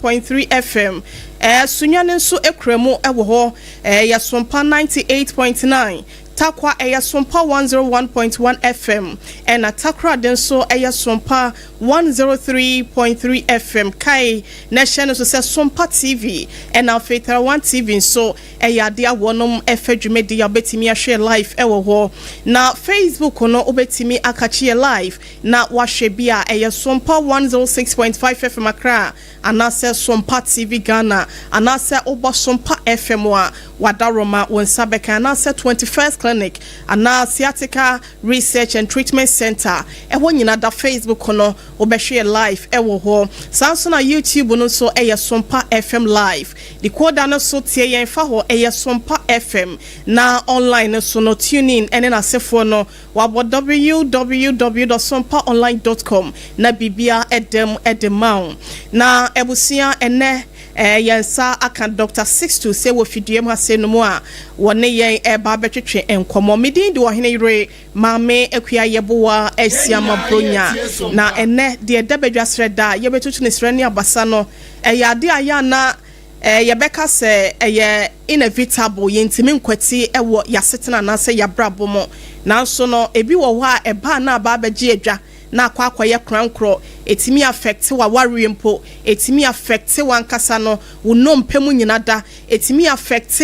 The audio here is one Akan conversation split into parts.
.3 FM. Sunyani nso kura mu wɔ hɔ, ɛyɛ Sompa 98.9. Tarkwa ɛyɛ Sompa 101.1 FM, ɛna Takoradi nso ɛyɛ Sompa 103.3 FM. Kae na ɛhyɛ no so sɛ Sompa TV ɛna afei Tarawan TV nso ɛyɛ adeɛ a wɔnom ɛfɛ dwumadi a wobɛtumi ahwɛ live ɛwɔ hɔ. Na Facebook no, wobɛtumi akakye yɛ live na wahwɛ bi a ɛyɛ Sompa 106.5 FM Accra anaasɛ Sompa TV Ghana anaasɛ wobɔ Sompa FM a wadaroma wɔn nsa bɛka, anaasɛ 21st Clinic anaa Sciatica Research and Treatment Center, ɛhɔ nyinaa da Facebook no, wobɛhwɛ yɛ live ɛwɔ hɔ. Saa nso na YouTube no nso ɛyɛ Sompa FM live. Decoder no so tie yɛn fa hɔ, ɛyɛ Sompa FM. Na online no so no, TuneIn ɛne n'asefoɔ no, wabɔ www.sompaonline.com na biribia ɛdɛm ɛde ma wo. Na abusua, ɛnɛ yɛn nsa aka Dr Sixto sɛ wɔ fidua mu ase no mu a wɔne yɛn ɛba abɛtwetwe nkɔmmɔ. Medin de Ɔhene Yere Maame Akua Yɛboa Asiama Bronya. Na ɛnɛ deɛ ɛda badwa serɛ da a yɛbɛtutu ne serɛ ne abasa no, ɛyɛ ade a yɛ ana yɛbɛka sɛ ɛyɛ inevitable, yɛntumi nkwati ɛwɔ yɛasetena anaasɛ yɛabrabɔ mu. Nanso no, ebi wɔ hɔ a ɛbaa na aba abɛgye adwa na akɔ akɔyɛ korankorɔ, ɛtumi affect w'awareɛ mpo, ɛtumi affect w'ankasa no wo nnompe mu nyina da, ɛtumi affect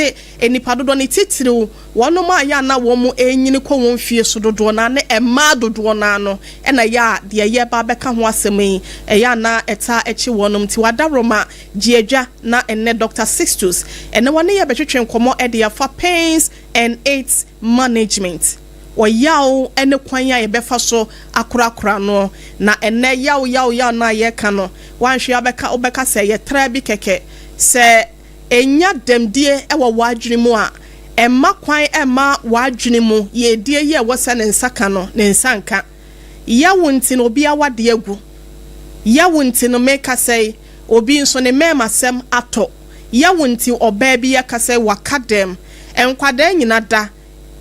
nipa dodoɔ ne titiriw wɔnom a yɛ ana wɔn mu ɛnyini kɔ wɔn fie so dodoɔ naa ne mmaa dodoɔ naa no. Ɛna yɛ a deɛ yɛ ba bɛka ho asɛm yi, ɛyɛ ana ɛta akyi wɔnom. Nti wadaroma gye adwa na ɛnɛ Dr Sixtus ɛnɛ wɔne yɛ bɛtwetwe nkɔmmɔ ɛde afa pains and its management, ɔyaw ne kwan a yɛbɛfa so akorakora no. Na ɛnɛ yaw yaw yaw no a yɛka no, wanhwɛ abɛka wobɛka sɛ yɛtra bi kɛkɛ sɛ ɛnya dɛmdie ɛwɔ w'adwene mu a, ɛmma kwan ɛmma w'adwene mu yɛdie yi a ɛwɔ sɛ ne nsa ka no ne nsa nka. Yaw nti no, obi awade agu. Yaw nti no, meka sɛ obi nso ne mmarima sɛm atɔ. Yaw nti, ɔbaa bi yɛka sɛ waka dɛm. Nkwadaa nyina da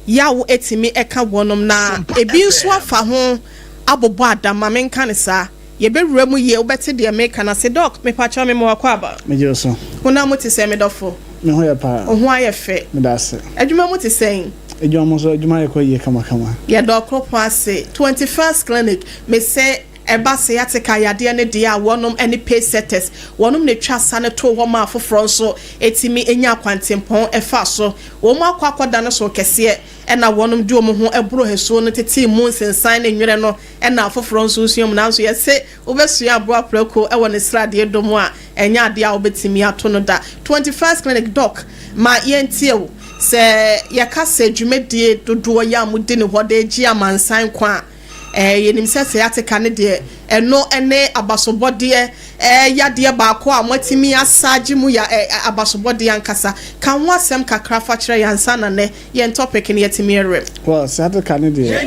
yaw etimi ɛka wɔnom, na ebi nso afa ho abobɔ adama. Menka ne saa, yɛbɛwura mu yie, wobɛte deɛ meka na sɛ Doc, mepakyɛw, me ma wakɔ aba. Megye so. Honam mu te sɛ, medɔfo? Me ho yɛ paa. Wo ho ayɛ fɛ. Meda ase. Adwuma mu te sɛn? Adwuma mu nso, adwuma yɛ kɔ yie kamakama. Yɛdɔ ɔkoropɔn ase. 21st Clinic, mesɛ ɛba sciatica yadeɛ no deɛ a, wɔnom ne pace setters, wɔnom na etwa sa no to hɔ ma afoforɔ nso etimi enya akwantempɔn ɛfa so. Wɔn akɔ akɔda no so kɛseɛ, ɛna wɔnom de wɔn ho ɛboro hɛsuo no tete mu nsensan ne nwerɛ no, ɛna afoforɔ nso sua mu. Nanso yɛsɛ wobɛsua aboa prɛko ɛwɔ ne sradeɛ dɔm a, ɛnyɛ adeɛ a wobɛtumi ato no da. 21st Clinic, Doc, ma yɛntie wo. Sɛ yɛka sɛ dwumadie dodoɔ yɛ a modi ne hɔ de gye amansan kwan a, yɛnim sɛ sciatica ne deɛ, ɛno ne abasobɔdeɛ yadeɛ baako a moatumi asagye mu yɛ abasobɔdeɛ ankasa. Ka ho asɛm kakra fa kyerɛ yɛn ansa na nɛ yɛn topic no yɛtumi ɛrɛm. Well, sciatica ne deɛ,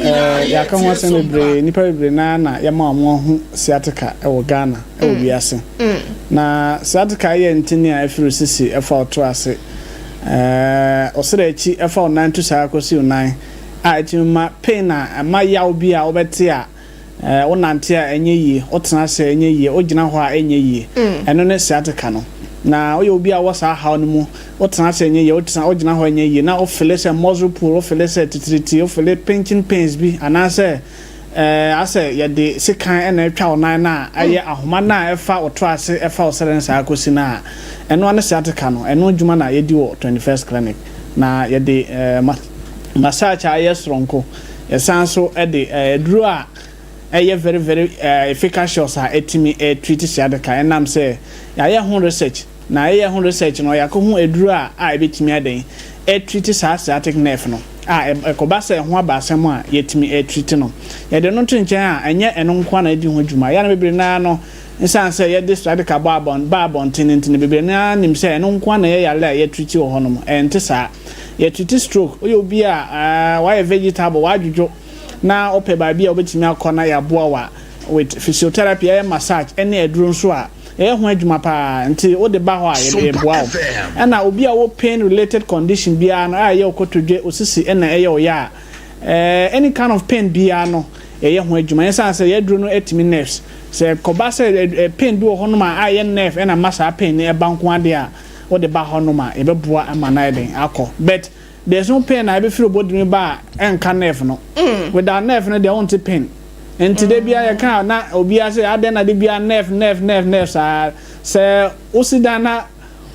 yɛaka ho asɛm bebree. Nnipa bebree naa na yɛma wɔn ho sciatica ɛwɔ Ghana, ɛwɔ wiase. Na sciatica yɛ ntini a ɛfiri sisi ɛfa ɔto ase, ɔsrɛ akyi ɛfa ɔnan to saa kɔsi ɔnan a ɛtumi ma pain a ɛma yaw bi a wobɛte a wonante a ɛnyɛ yie, wotena ase a ɛnyɛ yie, wogyina hɔ a ɛnyɛ yie. Ɛno ne sciatica no. Na woyɛ obi a wɔ saa haw no mu, wotena ase ɛnyɛ yie, wotena wogyina hɔ ɛnyɛ yie, na wofeel sɛ muscle pull, wofeel sɛ titiriti, wofeel pinching pains bi, anaasɛ asɛ yɛde sekan ɛna atwa wo nan no a ɛyɛ ahoma no a ɛfa wo ase ɛfa wo sɛrɛ no saa kɔsi no a, ɛno ane sciatica no. Ɛno adwuma na yɛdi wɔ 21st Clinic. Na yɛde massage a ɛyɛ soronko, yɛsan so ɛde aduro a ɛyɛ very very efficacious a ɛtumi ɛtreat sciatica. Ɛnam sɛ yɛayɛ ho research, na yɛyɛ ho research no, yɛakɔ ho aduro a ɛbɛtumi adan ɛtreat saa sciatic nerve no a ɛkɔba sɛ ɛho aba asɛm a yɛtumi ɛtreat no. Yɛde no to nkyɛn a, ɛnyɛ ɛno nko na ɛdi ho dwuma. Yɛn bebree naa no, nsan sɛ yɛde sciatica bɔ abɔn ba abɔnten nti no, bebree naa nim sɛ ɛno nko na yɛ yare a yɛtreat wɔ hɔnom. Ɛnte saa. Yɛtreat stroke. Woyɛ obi a wayɛ vegetable, wadwodwo na ɔpɛ baabi a wobɛtumi akɔ na yɛaboa wa with physiotherapy, ɛyɛ massage ɛne aduro nso a ɛyɛ ho adwuma paa. Nti wode ba hɔ a, yɛboa wo. Ɛna obi a wɔ pain related condition biara no a ɛyɛ okotodwe, osisi, ɛna ɛyɛ ɔyɛ a any kind of pain biara no, yɛyɛ ho adwuma. Yɛsan sɛ yɛaduro no atumi nerves. Sɛ ɛkɔba sɛ pain bi wɔ hɔnom a ɛyɛ nerve ɛna ɛma saa pain no ɛba nko ara deɛ a, wode ba hɔnom a, yɛbɛboa ma no ayɛ dɛn akɔ. But there's no pain a ɛbɛfiri wo body mu ba a ɛnka nerve no. Without nerve no deɛ wonte pain. Nti da biara yɛka a na obiara sɛ adɛn na da biara nerve nerve nerve nerve saa. Sɛ wosi dan na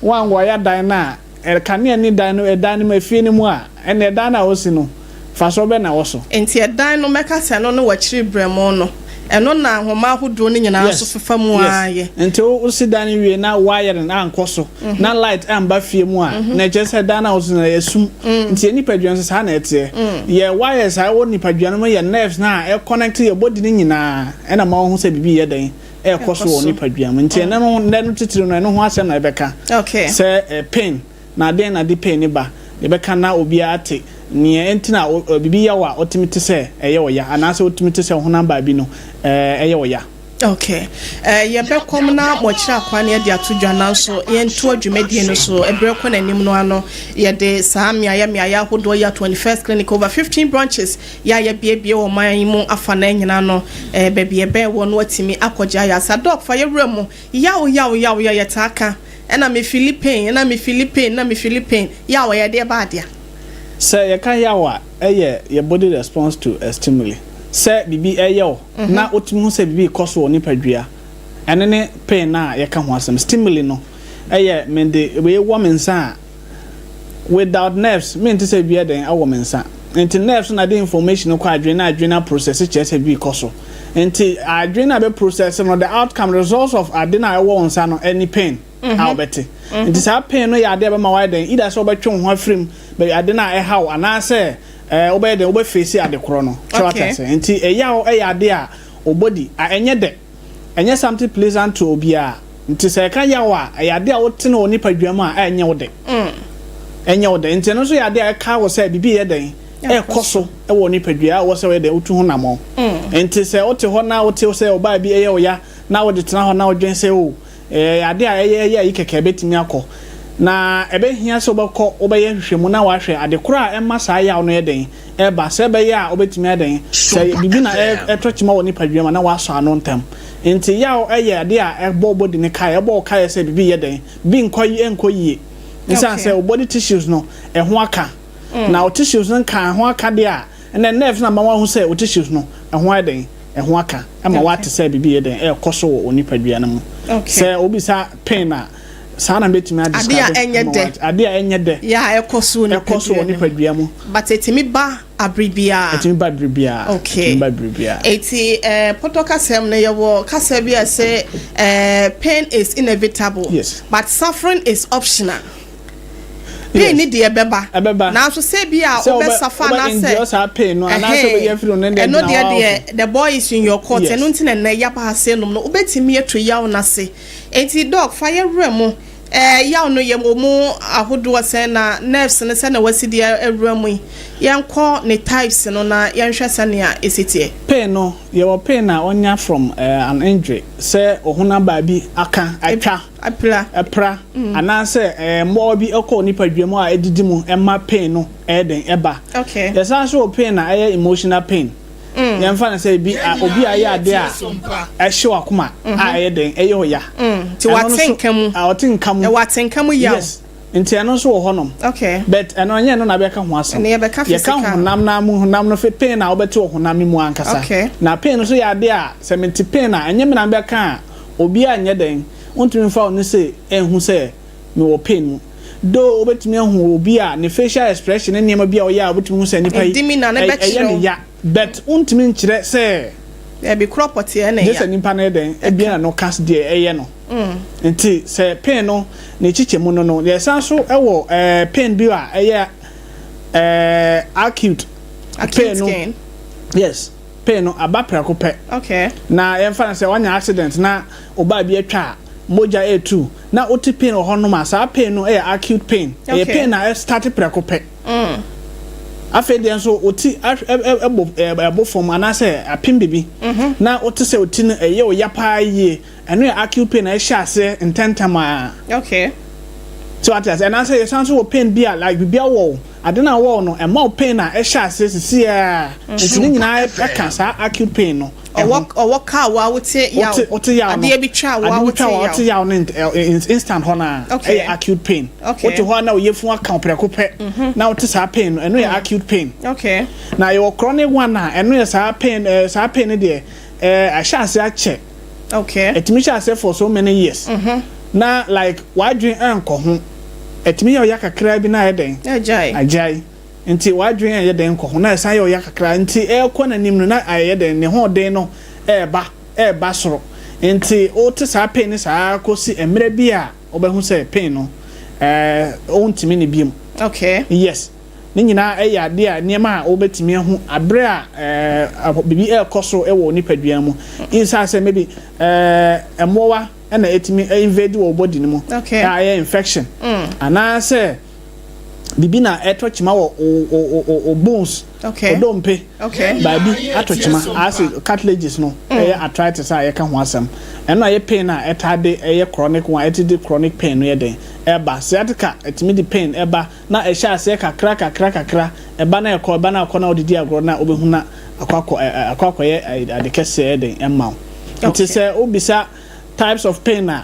woanwaya dan no a, Kanea nni dan no ɛdan no mu, efie no mu a, ɛnna ɛdan no a wosi no, mfasoɔ bɛn na ɛwɔ so? Enti ɛdan no, mɛka sɛ ɛno ne w'akyiri berɛmo no, ɛno na nhoma ahodoɔ no nyinaa nso fefa mu ara yɛ. Yes, nti wosi dan no wie na wiring ankɔ so, na light amba fie mu a, na ɛkyerɛ sɛ dan no a wosi no ɛyɛ sum. Nti yɛn nipadua nso saa na ɛteɛ. Yɛn wires a ɛwɔ nipadua no mu yɛ nerves no a ɛconnect yɛn body no nyinaa, ɛna ma wohu sɛ biribi reyɛ dɛn, ɛrekɔ so wɔ nipadua mu. Nti ɛnɛ no, nnɛ no titiriw no, ɛno ho asɛm na yɛbɛka. Sɛ eh, pain, na dɛn na de pain no ba? Yɛbɛka na obiara ate nea enti na biribi yɛ wo a wotumi te sɛ ɛyɛ wo ya, anaasɛ wotumi te sɛ honam baabi no ɛyɛ wo ya. Okay. Eh, yɛbɛkɔm na moakyerɛ akwan na yɛde ato dwa, nanso yɛntoa dwumadie no so. Ɛberɛ kɔ n'anim no ano, yɛde saa mmeaeɛ mmeaeɛ ahodoɔ yi a 21st Clinic over 15 branches Yɛ a yɛabuebue wɔ ɔman yi mu afanan nyinaa no, baabi a ɛbɛn woɔ no woatumi akɔgye ayaresa. Doc, fa yɛ wura mu. Yaw, yaw, yaw, yɛ yɛtaa ka. Ɛna me feeli pain, ɛna me feeli pain, ɛna me feeli pain. Yaw, ɛyɛ deɛ ba adea? Sɛ yɛka yaw a, ɛyɛ yɛ body response to a stimuli. Sɛ biribi ɛyɛ wo na wotumi hu sɛ biribi rekɔ so wɔ wo nipadua, ɛno ne pain no a yɛka ho asɛm. Stimuli no ɛyɛ mede wei wɔ me nsa a, Without nerves, mente sɛ biribi ayɛ dɛn wɔ me nsa. Nti nerves no na de information no kɔ adwene na adwene no aprocess kyerɛ sɛ biribi rekɔ so. Nti adwene no a ɛbɛ process no, the outcome, results of ade no a ɛwɔ wo nsa no ɛne pain a wobɛte. Nti saa pain no yɛ ade a ɛbɛma woayɛ dɛn, either sɛ wobɛtwe wo ho afiri mu, baabi ade no a ɛha wo, anaasɛ ɛɛ wobɛyɛ dɛn, wobɛ face ade korɔ no. Sɛ wate aseɛ? Nti ɛyaw yɛ ade a wo body, a ɛnyɛ dɛ. Ɛnyɛ something pleasant to obiara. Nti sɛ yɛka yaw a, ɛyɛ ade a wote no wɔ nipadua mu a, ɛnyɛ wo dɛ. Ɛnyɛ wo dɛ. Nti ɛno nso yɛ ade a ɛkae wo sɛ biribi reyɛ dɛn? Ɛrekɔ so wɔ nipadua a ɛwɔ sɛ woyɛ dɛn? Wotu ho anammɔn. Nti sɛ wote hɔ na wote sɛ ɔbaa bi yɛ wo ya na wode tena hɔ na wodwen sɛ oh, ɛyɛ ade a ɛyɛ ɛyɛ ayi kɛkɛ, ɛbɛtumi akɔ. Na ɛbɛhia sɛ wobɛkɔ wobɛyɛ nhwehwɛmu na woahwɛ ade korɔ a ɛma saa yaw no yɛ dɛn? Ɛba. Sɛ ɛbɛyɛ a wobɛtumi ayɛ dɛn? Sɛ biribi na ɛtɔ kyima wɔ nipadua mu a na woasɔ ano ntɛm. Nti yaw yɛ ade a ɛbɔ wo body no kaeɛ, ɛbɔ wo kaeɛ sɛ biribi reyɛ dɛn? Biribi nkɔ ɛnkɔ yie. Ɛsiane sɛ wo body tissues no ɛho aka. Na wo tissues no nka ɛho aka deɛ a, ɛnna nerves no ama woahu sɛ wo tissues no ɛho ayɛ dɛn? Ɛho aka. Ɛma woate sɛ biribi reyɛ dɛn? Ɛrekɔ so wɔ wo nipadua no mu. Sɛ wobisa pain a, saa na mɛtumi a describe. Adeɛ a ɛnyɛ dɛ. Adeɛ a ɛnyɛ dɛ. Yeah, ɛkɔ so wɔ Ɛkɔ so wɔ nipadua mu. But ɛtumi ba abere biara. Ɛtumi ba bere biara. Okay. Ɛtumi ba bere biara. Eti eh, pɔtɔ kasɛm no yɛwɔ kasa bi a ɛsɛ eh, pain is inevitable. Yes. But suffering is optional. Pain ni deɛ ɛbɛba. Ɛbɛba. Nanso sɛ bi a wobɛsafa anaasɛ. Wobɛ endure saa pain no anaasɛ wobɛyɛ afiri no ne deɛ gyina hɔ. Ɛno deɛ deɛ the boy is in your court. Yes. Ɛno nti na ɛnɛ yaba ase nom no wobɛtumi atu yaw no ase. Enti doc fa yɛ wura mu. Eh yaw no yɛ ɔmu ahodoɔ sɛn na nerves no sɛnea wasi de awura mu yi yɛnkɔ ne types no na yɛnhwɛ sɛnea ɛsi teɛ. Pain no yɛwɔ pain a ɔnya from an injury sɛ ɔhonam baabi aka, atwa, apira, apira anaasɛ mmoawa bi kɔ onipadua mu a ɛdidi mu ɛma pain no ɛyɛ den ɛba. Okay. Yɛsan nso wɔ pain a ɛyɛ emotional pain. Yɛmfa no sɛ ebi a obi a ɛyɛ ade a ɛhyew akoma a ɛyɛ dɛn ɛyɛ ɔya. Nti wate nka mu. A ɔte nka mu. Ɛwɔ atenka mu yaw. Yes. Nti ɛno nso wɔ hɔnom. Okay. But ɛno ɛnyɛ ɛno na bɛka ho asɛm. Ɛno yɛbɛka physical. Yɛka honam no mu honam no pain a wobɛte wɔ honam no mu ankasa. Okay. Na pain nso yɛ ade a sɛ mete pain a ɛnyɛ me na mebɛka a obiara nyɛ dɛn wontumi mfa wo no se ɛnhu sɛ mewɔ pain mu. Though wobɛtumi ahu obi a ne facial expression ne nneɛma bi a ɔyɛ a wobɛtumi hu sɛ nipa yi ɛyɛ ne ya but wontumi nkyerɛ sɛ Dabi korɔ pɔtee ɛna gye sɛ nipa no yɛ dɛn ebia na no kas deɛ ɛyɛ no. Nti sɛ pain no ne kyekyɛ mu no no yɛsan so ɛwɔ ɛɛ pain bi a ɛyɛ ɛɛ acute pain no yes pain no aba prɛko pɛ. Okay. Na yɛmfa no sɛ wanya accident na ɔbaa bi atwa a mogya ɛretu na wote pain wɔ hɔnom a, saa pain no yɛ acute pain. Ɛyɛ pain a ɛstarte prɛko pɛ. Afei deɛ nso wo ti ɛbɔ ɛbɔ fam anaasɛ apem biribi na wote sɛ wo ti no ɛyɛ wo ya paa yie. Ɛno yɛ acute pain a ɛhyɛ aseɛ ntɛntɛm ara. Okay. So ate aseɛ? Anaasɛ yɛsan nso wɔ pain bi a like biribi awɔ wo, ade no a awɔ wo no ɛma wo pain a ɛhyɛ aseɛ sisiaa. Nti ne nyinaa ɛka saa acute pain no. Ɔwɔ ɔwɔ kaa wa wote yaw. Wote yaw no. Adeɛ bi twa wa wote yaw. Adeɛ bi twa wa wote yaw no instant hɔ naa. Ɛyɛ acute pain. Wote hɔ a na oyefun aka prɛko pɛ. Mhm. Na wote saa pain no, ɛno yɛ mm. acute pain. Okay. Na yɛwɔ chronic one a ɛno yɛ saa pain ɛɛ saa pain no deɛ ɛɛ ahyɛ ase akyɛ. Okay. Ɛtumi hyɛ ase for so many years. Mhm. Na like wadwen ɛnkɔ ho. Ɛtumi yɛ ɔya kakra bi na ayɛ dɛn? Agyae. Agyae. Nti w'adwene ɛyɛ dɛn kɔ ho na ɛsan yɛ ɔya kakra nti ɛrekɔ n'anim no na ayɛ dɛn ne hoɔden no ɛreba ɛreba soro nti wote saa pain no saa kɔsi mmerɛ bi a wobɛhu sɛ pain no ɛɛ wontumi ne biom. Okay. Yes. Ne nyinaa ɛyɛ adeɛ a nneɛma a wobɛtumi ahu aberɛ a ɛɛ biribi ɛrekɔ so ɛwɔ wo nipadua mu. Inside sɛ maybe ɛɛ mmoawa ɛna ɛtumi invade wɔ wo body no mu. Okay. A ɛyɛ infection. Mm. Anaasɛ biribi na ɛtɔ kyima wɔ o bones odompe baabi atɔ kyima ase cartilages no mm. ɛyɛ arthritis a yɛka ho asɛm ɛno a yɛ pain a ɛtaa de ɛyɛ chronic one ɛte de chronic pain no yɛ den ɛba sciatica ɛtumi de pain ɛba na ɛhyɛ aseɛ kakra kakra kakra ɛba na ɛkɔ ɛba na akɔ na ɔdedi agorɔ na wobɛhu na akɔ akɔ akɔ akɔyɛ ade kɛseɛ ɛden ɛma wo nti sɛ wobisa types of pain a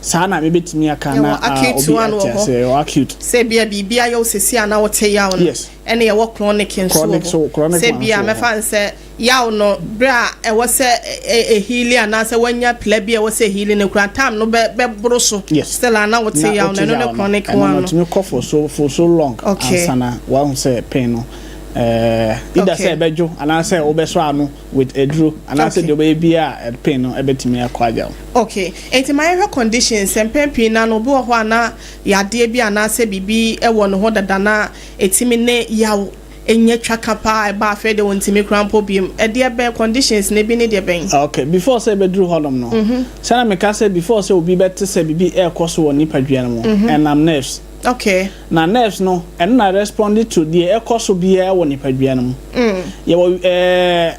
saa na mebɛtumi aka na obi ate ase. Yɛwɔ acute. Sɛ bia biribi ayɛ wo sɛsi a na wote yaw no. Yes. Ɛne yɛwɔ chronic nso wɔ hɔ. Chronic Sɛ bia mɛfa no sɛ yaw no berɛ a ɛwɔ sɛ ɛheali anaasɛ wanya pila bi a ɛwɔ sɛ ɛheali no koraa time no bɛboro so. Yes. Still a na wote yaw no, ɛno ne chronic one no. Ɛno no ɛtumi kɔ for so long ansa na wahu sɛ pain no either sɛ ɛbɛdwo anaasɛ wobɛsɔ ano with aduro anaasɛ deɛ wobɛyɛ biara a pain no ɛbɛtumi akɔ agya wo. Okay, nti ma yɛhwɛ conditions, mpɛn pii no ano obi wɔ hɔ a na yadeɛ bi anaasɛ biribi wɔ ne ho dada na ɛtumi ne yaw nya twa ka paa ɛba afei deɛ ɔntumi koraa mpo biom, ɛdeɛ bɛn conditions no ebi ne deɛ bɛn? Okay, before sɛ ɛbɛduru hɔnom no, sɛdeɛ meka sɛ before sɛ obi bɛte sɛ biribi ɛrekɔ so wɔ nipadua no mu, ɛnam nerves. Okay. Na nerves no, ɛno na respond to deɛ ɛkɔ so biara wɔ nipadua no mu. Yɛwɔ ɛɛ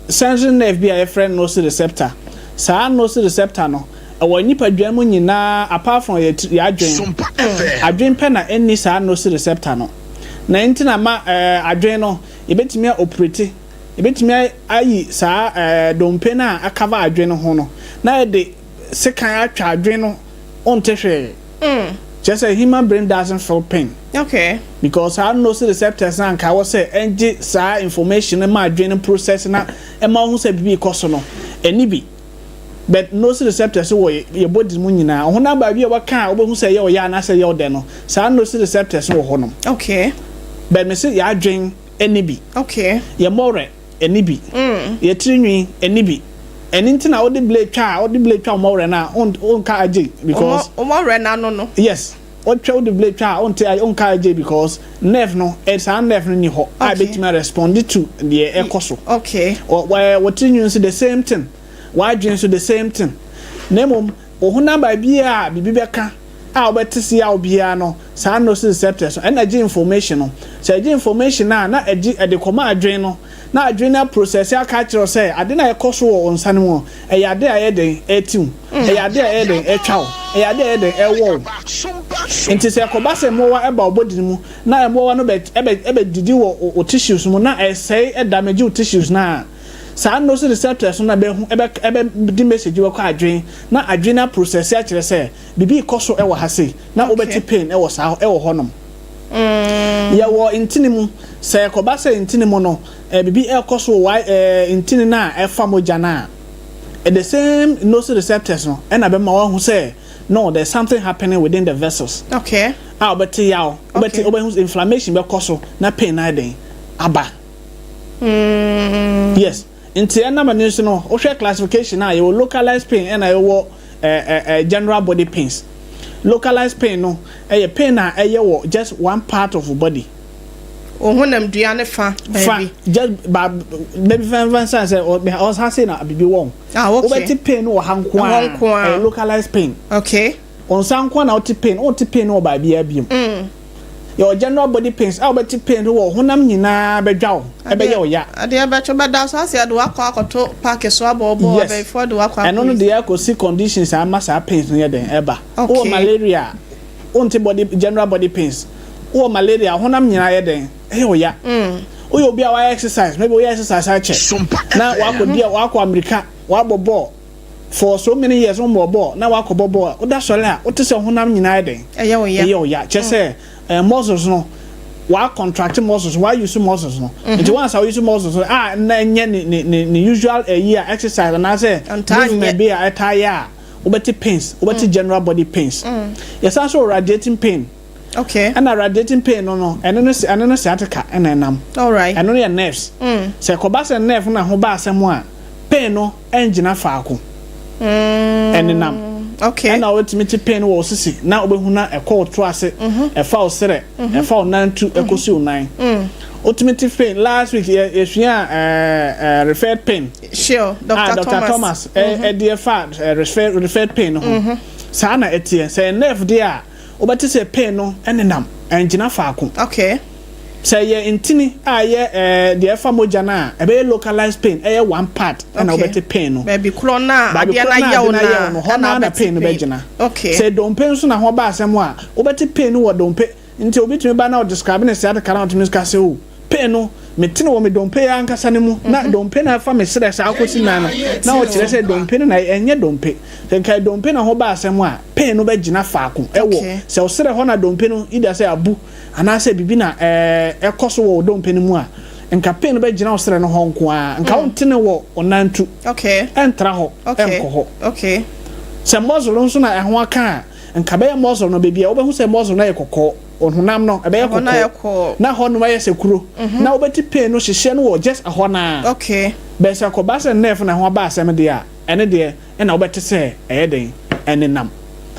sensory nerve bi a yɛfrɛ no nociceptor. Saa nociceptor no, ɛwɔ nipadua mu nyinaa apart from yɛ yɛ adwen. Adwen pɛ na ɛnni saa nociceptor no. Na nti na ma ɛɛ adwen no, yɛbɛtumi a operate, yɛbɛtumi ayi saa ɛɛ dompe no a akava adwen no ho no, na yɛde sekan atwa adwen no, wonte hwee. Kyerɛ sɛ human brain doesn't feel pain. Okay. Because saa nociceptors na anka ɛwɔ sɛ ɛgye saa information no ma adwene no process na ɛma wohu sɛ biribi rekɔ so no, ɛni bi. But nociceptors wɔ yɛ body mu nyinaa. Ɔhonam baabi a wɔka a wobɛhu sɛ ɛyɛ ɔya anaasɛ ɛyɛ ɔdɛ no, saa nociceptors no wɔ hɔnom. Okay. But mese yɛ adwene ɛni bi. Okay. Yɛ mmɔwerɛ ɛni bi. Yɛ tiri nwi ɛni bi. Ɛno nti na wode blade twa a, wode blade twa wo mmɔwerɛ no a, wonka agye because. Wo mmɔwerɛ no ano no. Yes. Wotwa wode blade twa a, wonte wonka agye because nerve no, saa nerve no ni hɔ a ebetumi a respond to deɛ ɛkɔ so. Okay. Wɔ tiri nwi nso the same thing. W'adwene nso the same thing. Na mmom, wo honam baabiara a biribi bɛka a wobɛte se yaw biara no, saa nociceptors no, ɛna ɛgye information no. Sɛ ɛgye information no a, na ɛgye ɛde kɔma adwene no. Na adwene no aprosɛse aka akyerɛ wo sɛ ade no a ɛkɔ so wɔ wo nsa no mu no, ɛyɛ ade a ɛyɛ dɛn? Ɛreti wo. Ɛyɛ ade a ɛyɛ dɛn? Ɛretwa wo. Ɛyɛ ade a ɛyɛ dɛn? Ɛrewɔ wo. Nti sɛ ɛkɔba sɛ mmoawa ba wo body no mu, na mmoawa no bɛ, ɛbɛ, ɛbɛdidi wɔ wo tissues mu, na ɛsɛe, ɛdamage wo tissues no a, saa nociceptors no na ɛbɛhu, ɛbɛ, ɛbɛde message bɛkɔ adwene, na adwene no aprosɛse akyerɛ sɛ biribi rekɔ so wɔ ha sei, na wobɛte pain wɔ saa, ɛwɔ hɔnom. Yɛwɔ ntini mu. Sɛ ɛkɔba sɛ ntini mu no, biribi rekɔ so wɔ ntini no a ɛfa mogya no a, the same nociceptors no na ɛbɛma woahu sɛ no, there's something happening within the vessels. Okay. A wobɛte yaw, wobɛte, wobɛhu inflammation bɛkɔ so na pain no ayɛ dɛn? Aba. Yes. Nti ɛnam ɛno nso no, wohwɛ classification a, yɛwɔ localized pain ɛna yɛwɔ general body pains. Localized pain no ɛyɛ pain a ɛyɛ wɔ just one part of body. Wo honamdua ne fa Fa baabi. just ba baabi fɛnfɛn san sɛ ɔha sei na biribi wɔ ho. Ah, okay. Wobɛte pain no wɔ ha nko Ɛhɔ ara. nko ara. Ɛyɛ localized pain. Okay. Wo nsa nko ara na wote pain, wonte pain no wɔ baabiara biom. Yɛwɔ general body pains a wobɛte pain no wɔ honam nyinaa bɛdwa wo, ɛbɛyɛ wo ya. Adeɛ bɛkye wobɛda so ase de wakɔ akɔto park so abɔɔbɔ Yes. abɛɛfoɔ de wakɔ Ɛno no akɔ. deɛ ɛkɔsi conditions a ama saa pains no yɛ dɛn ɛba. Wowɔ malaria a, wonte body general body pains. Wowɔ malaria a, honam nyinaa yɛ dɛn? Ɛyɛ wo ya. Woyɛ obi a wayɛ exercise, maybe woyɛ exercise akyɛ na wakɔ di wakɔ amirika, wabɔ bɔɔl for so many years, wɔmmɔ bɔɔl na wakɔ bɔ bɔɔl, woda sɔre a, wote sɛ honam nyinaa yɛ den. Ɛyɛ wo ya. Ɛyɛ wo ya. Kyɛ sɛ muscles no, wa contract muscles, wa use muscles no. Nti once a use muscles no a, na ɛnyɛ ne usual ɛyi a exercise anaasɛ movement bi a ɛtaa yɛ a, wobɛte pains, wobɛte general body pains. Yɛsan so radiating pain. Ɛna radiating pain no, ɛno no sciatica ɛna ɛnam. Ɛno no yɛ nerves. Sɛ kɔba sɛ nerve na ho ba asɛm a, pain no ɛngyina faako. Ɛnenam. Ɛna wotumi te pain wɔ sisi na wobɛhu na ɛkɔ wo to ase, ɛfa wo serɛ, ɛfa wo nantu, ɛkɔsi wo nan. Wotumi te pain. Last week yɛ yɛsua referred pain. Dr. Ah, Dr. Thomas ɛde ɛfa referred pain no ho. Saa na ɛteɛ. Sɛ nerve deɛ a, wobɛte sɛ pain no ɛnenam, ɛngyina faako. Sɛ yɛ ntini a yɛ deɛ ɛfa mogya no a, ɛbɛyɛ localized pain, ɛyɛ one part ɛna wobɛte pain no. Baabi korɔ na adeɛ na yɛ wo na hɔ na pain no bɛgyina. Sɛ dompe nso na ho ba asɛm a, wobɛte pain no wɔ dompe. Nti obi tumi ba na ɔdescribe ne sciatica na ɔtumi ka sɛ, "O, pain no mete no wɔ me dompe yɛ ankasa no mu na dompe na ɛfa me serɛ saa akɔsi nan no," na ɔkyerɛ sɛ dompe no na ɛnyɛ dompe. Sɛ nka dompe na ho ba asɛm a, pain no bɛgyina faako ɛwɔ sɛ ɔserɛ hɔ na dompe no ida sɛ abu anaasɛ biribi na ɛkɔ so wɔ dompe no mu a, nka pain no bɛgyina ɔserɛ no hɔ nko ara, nka wonte ne wɔ ɔnantu ɛntra hɔ, ɛnkɔ hɔ. Sɛ muscle nso na ɛho aka a, nka bɛyɛ muscle no baabi a wobɛhu sɛ muscle no yɛ kɔkɔɔ, ɔhonam no ɛbɛyɛ kɔkɔɔ na hɔ nom ayɛ sɛ kuro na wobɛti pain no hyehyɛ no wɔ just ɛhɔ naa. Bɛsɛ kɔba sɛ nerve na ho aba asɛm deɛ a, ɛne deɛ ɛna wobɛte sɛ ɛyɛ den, ɛnenam.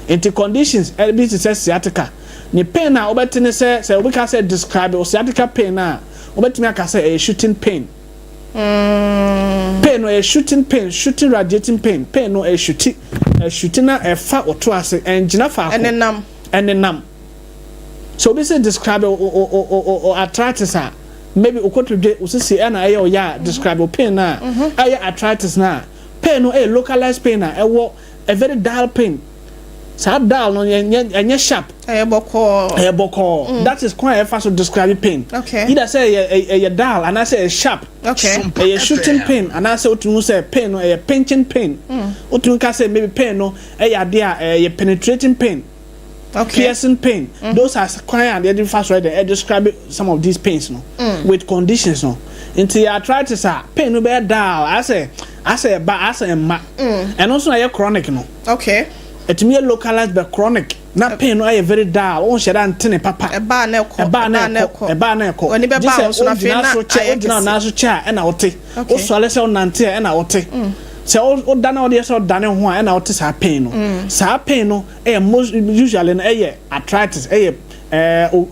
Nti conditions ɛbi te sɛ sciatica ne pain a wobɛte ne sɛ obi ka sɛ describe o sciatica pain a, wobɛtumi aka sɛ ɛyɛ shooting pain. Pain no ɛyɛ shooting pain, shooting radiating pain. Pain no ɛyɛ shooting, ɛshooting na ɛfa ɔto ase, ɛngyina faako. Ɛnenam. Ɛnenam. So obi sɛ describe o arthritis a, maybe okotodwe osisi ɛna ɛyɛ ɔyɛ a, describe o pain na ɛyɛ arthritis na pain no ɛyɛ localized pain a ɛwɔ a very dull pain. Saa dull no ɛnyɛ sharp. Ɛyɛ bɔkɔɔ. Ɛyɛ bɔkɔɔ. That is kwan a ɛfa so describe pain. Either sɛ ɛyɛ dull anaasɛ ɛyɛ sharp. Ɛyɛ shooting pain anaasɛ wotumi sɛ pain no ɛyɛ pinching pain. Wotumi ka sɛ maybe pain no ɛyɛ adeɛ a ɛyɛ penetrating pain, piercing pain. Those are kwan a yɛde fa so ɛde describe some of these pains no with conditions no. Nti arthritis a, pain no bɛyɛ dull, asɛ ɛba, asɛ ɛma. Ɛno nso na ɛyɛ chronic no. Ɛtumi yɛ localized but chronic na pain no ayɛ very dull, wɔn hyɛ da ntene papa. Ɛbaa na ɛkɔ. Ɛbaa na ɛkɔ, ɛbaa na ɛkɔ. Wɔn bɛba wɔn so na afei na ayɛ kɛse. Wogyina nan so kyɛ a, ɛna wote. Wosɔre sɛ wonante a, ɛna wote. Sɛ woda na wɔde yɛ sɛ ɔdane ho a, ɛna wote saa pain no. Saa pain no ɛyɛ most usually no ɛyɛ arthritis, ɛyɛ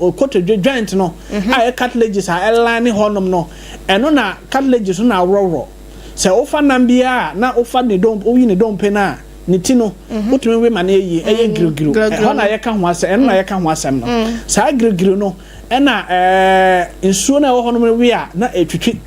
okotodwe joint no a ɛyɛ cartilages a ɛline hɔnom no. Ɛno na cartilages no na aworɔworɔ. Sɛ wofa nam biara na wofa ne dɔm, woyi ne dɔmpe no a, ne ti no wotumi we ma no yɛ ɛyɛ girigiri. Ɛhɔ na yɛka ho asɛm, ɛno na yɛka ho asɛm no. Saa girigiri no ɛna nsuo no a ɛwɔ hɔnom no we a na ɛtwitwi.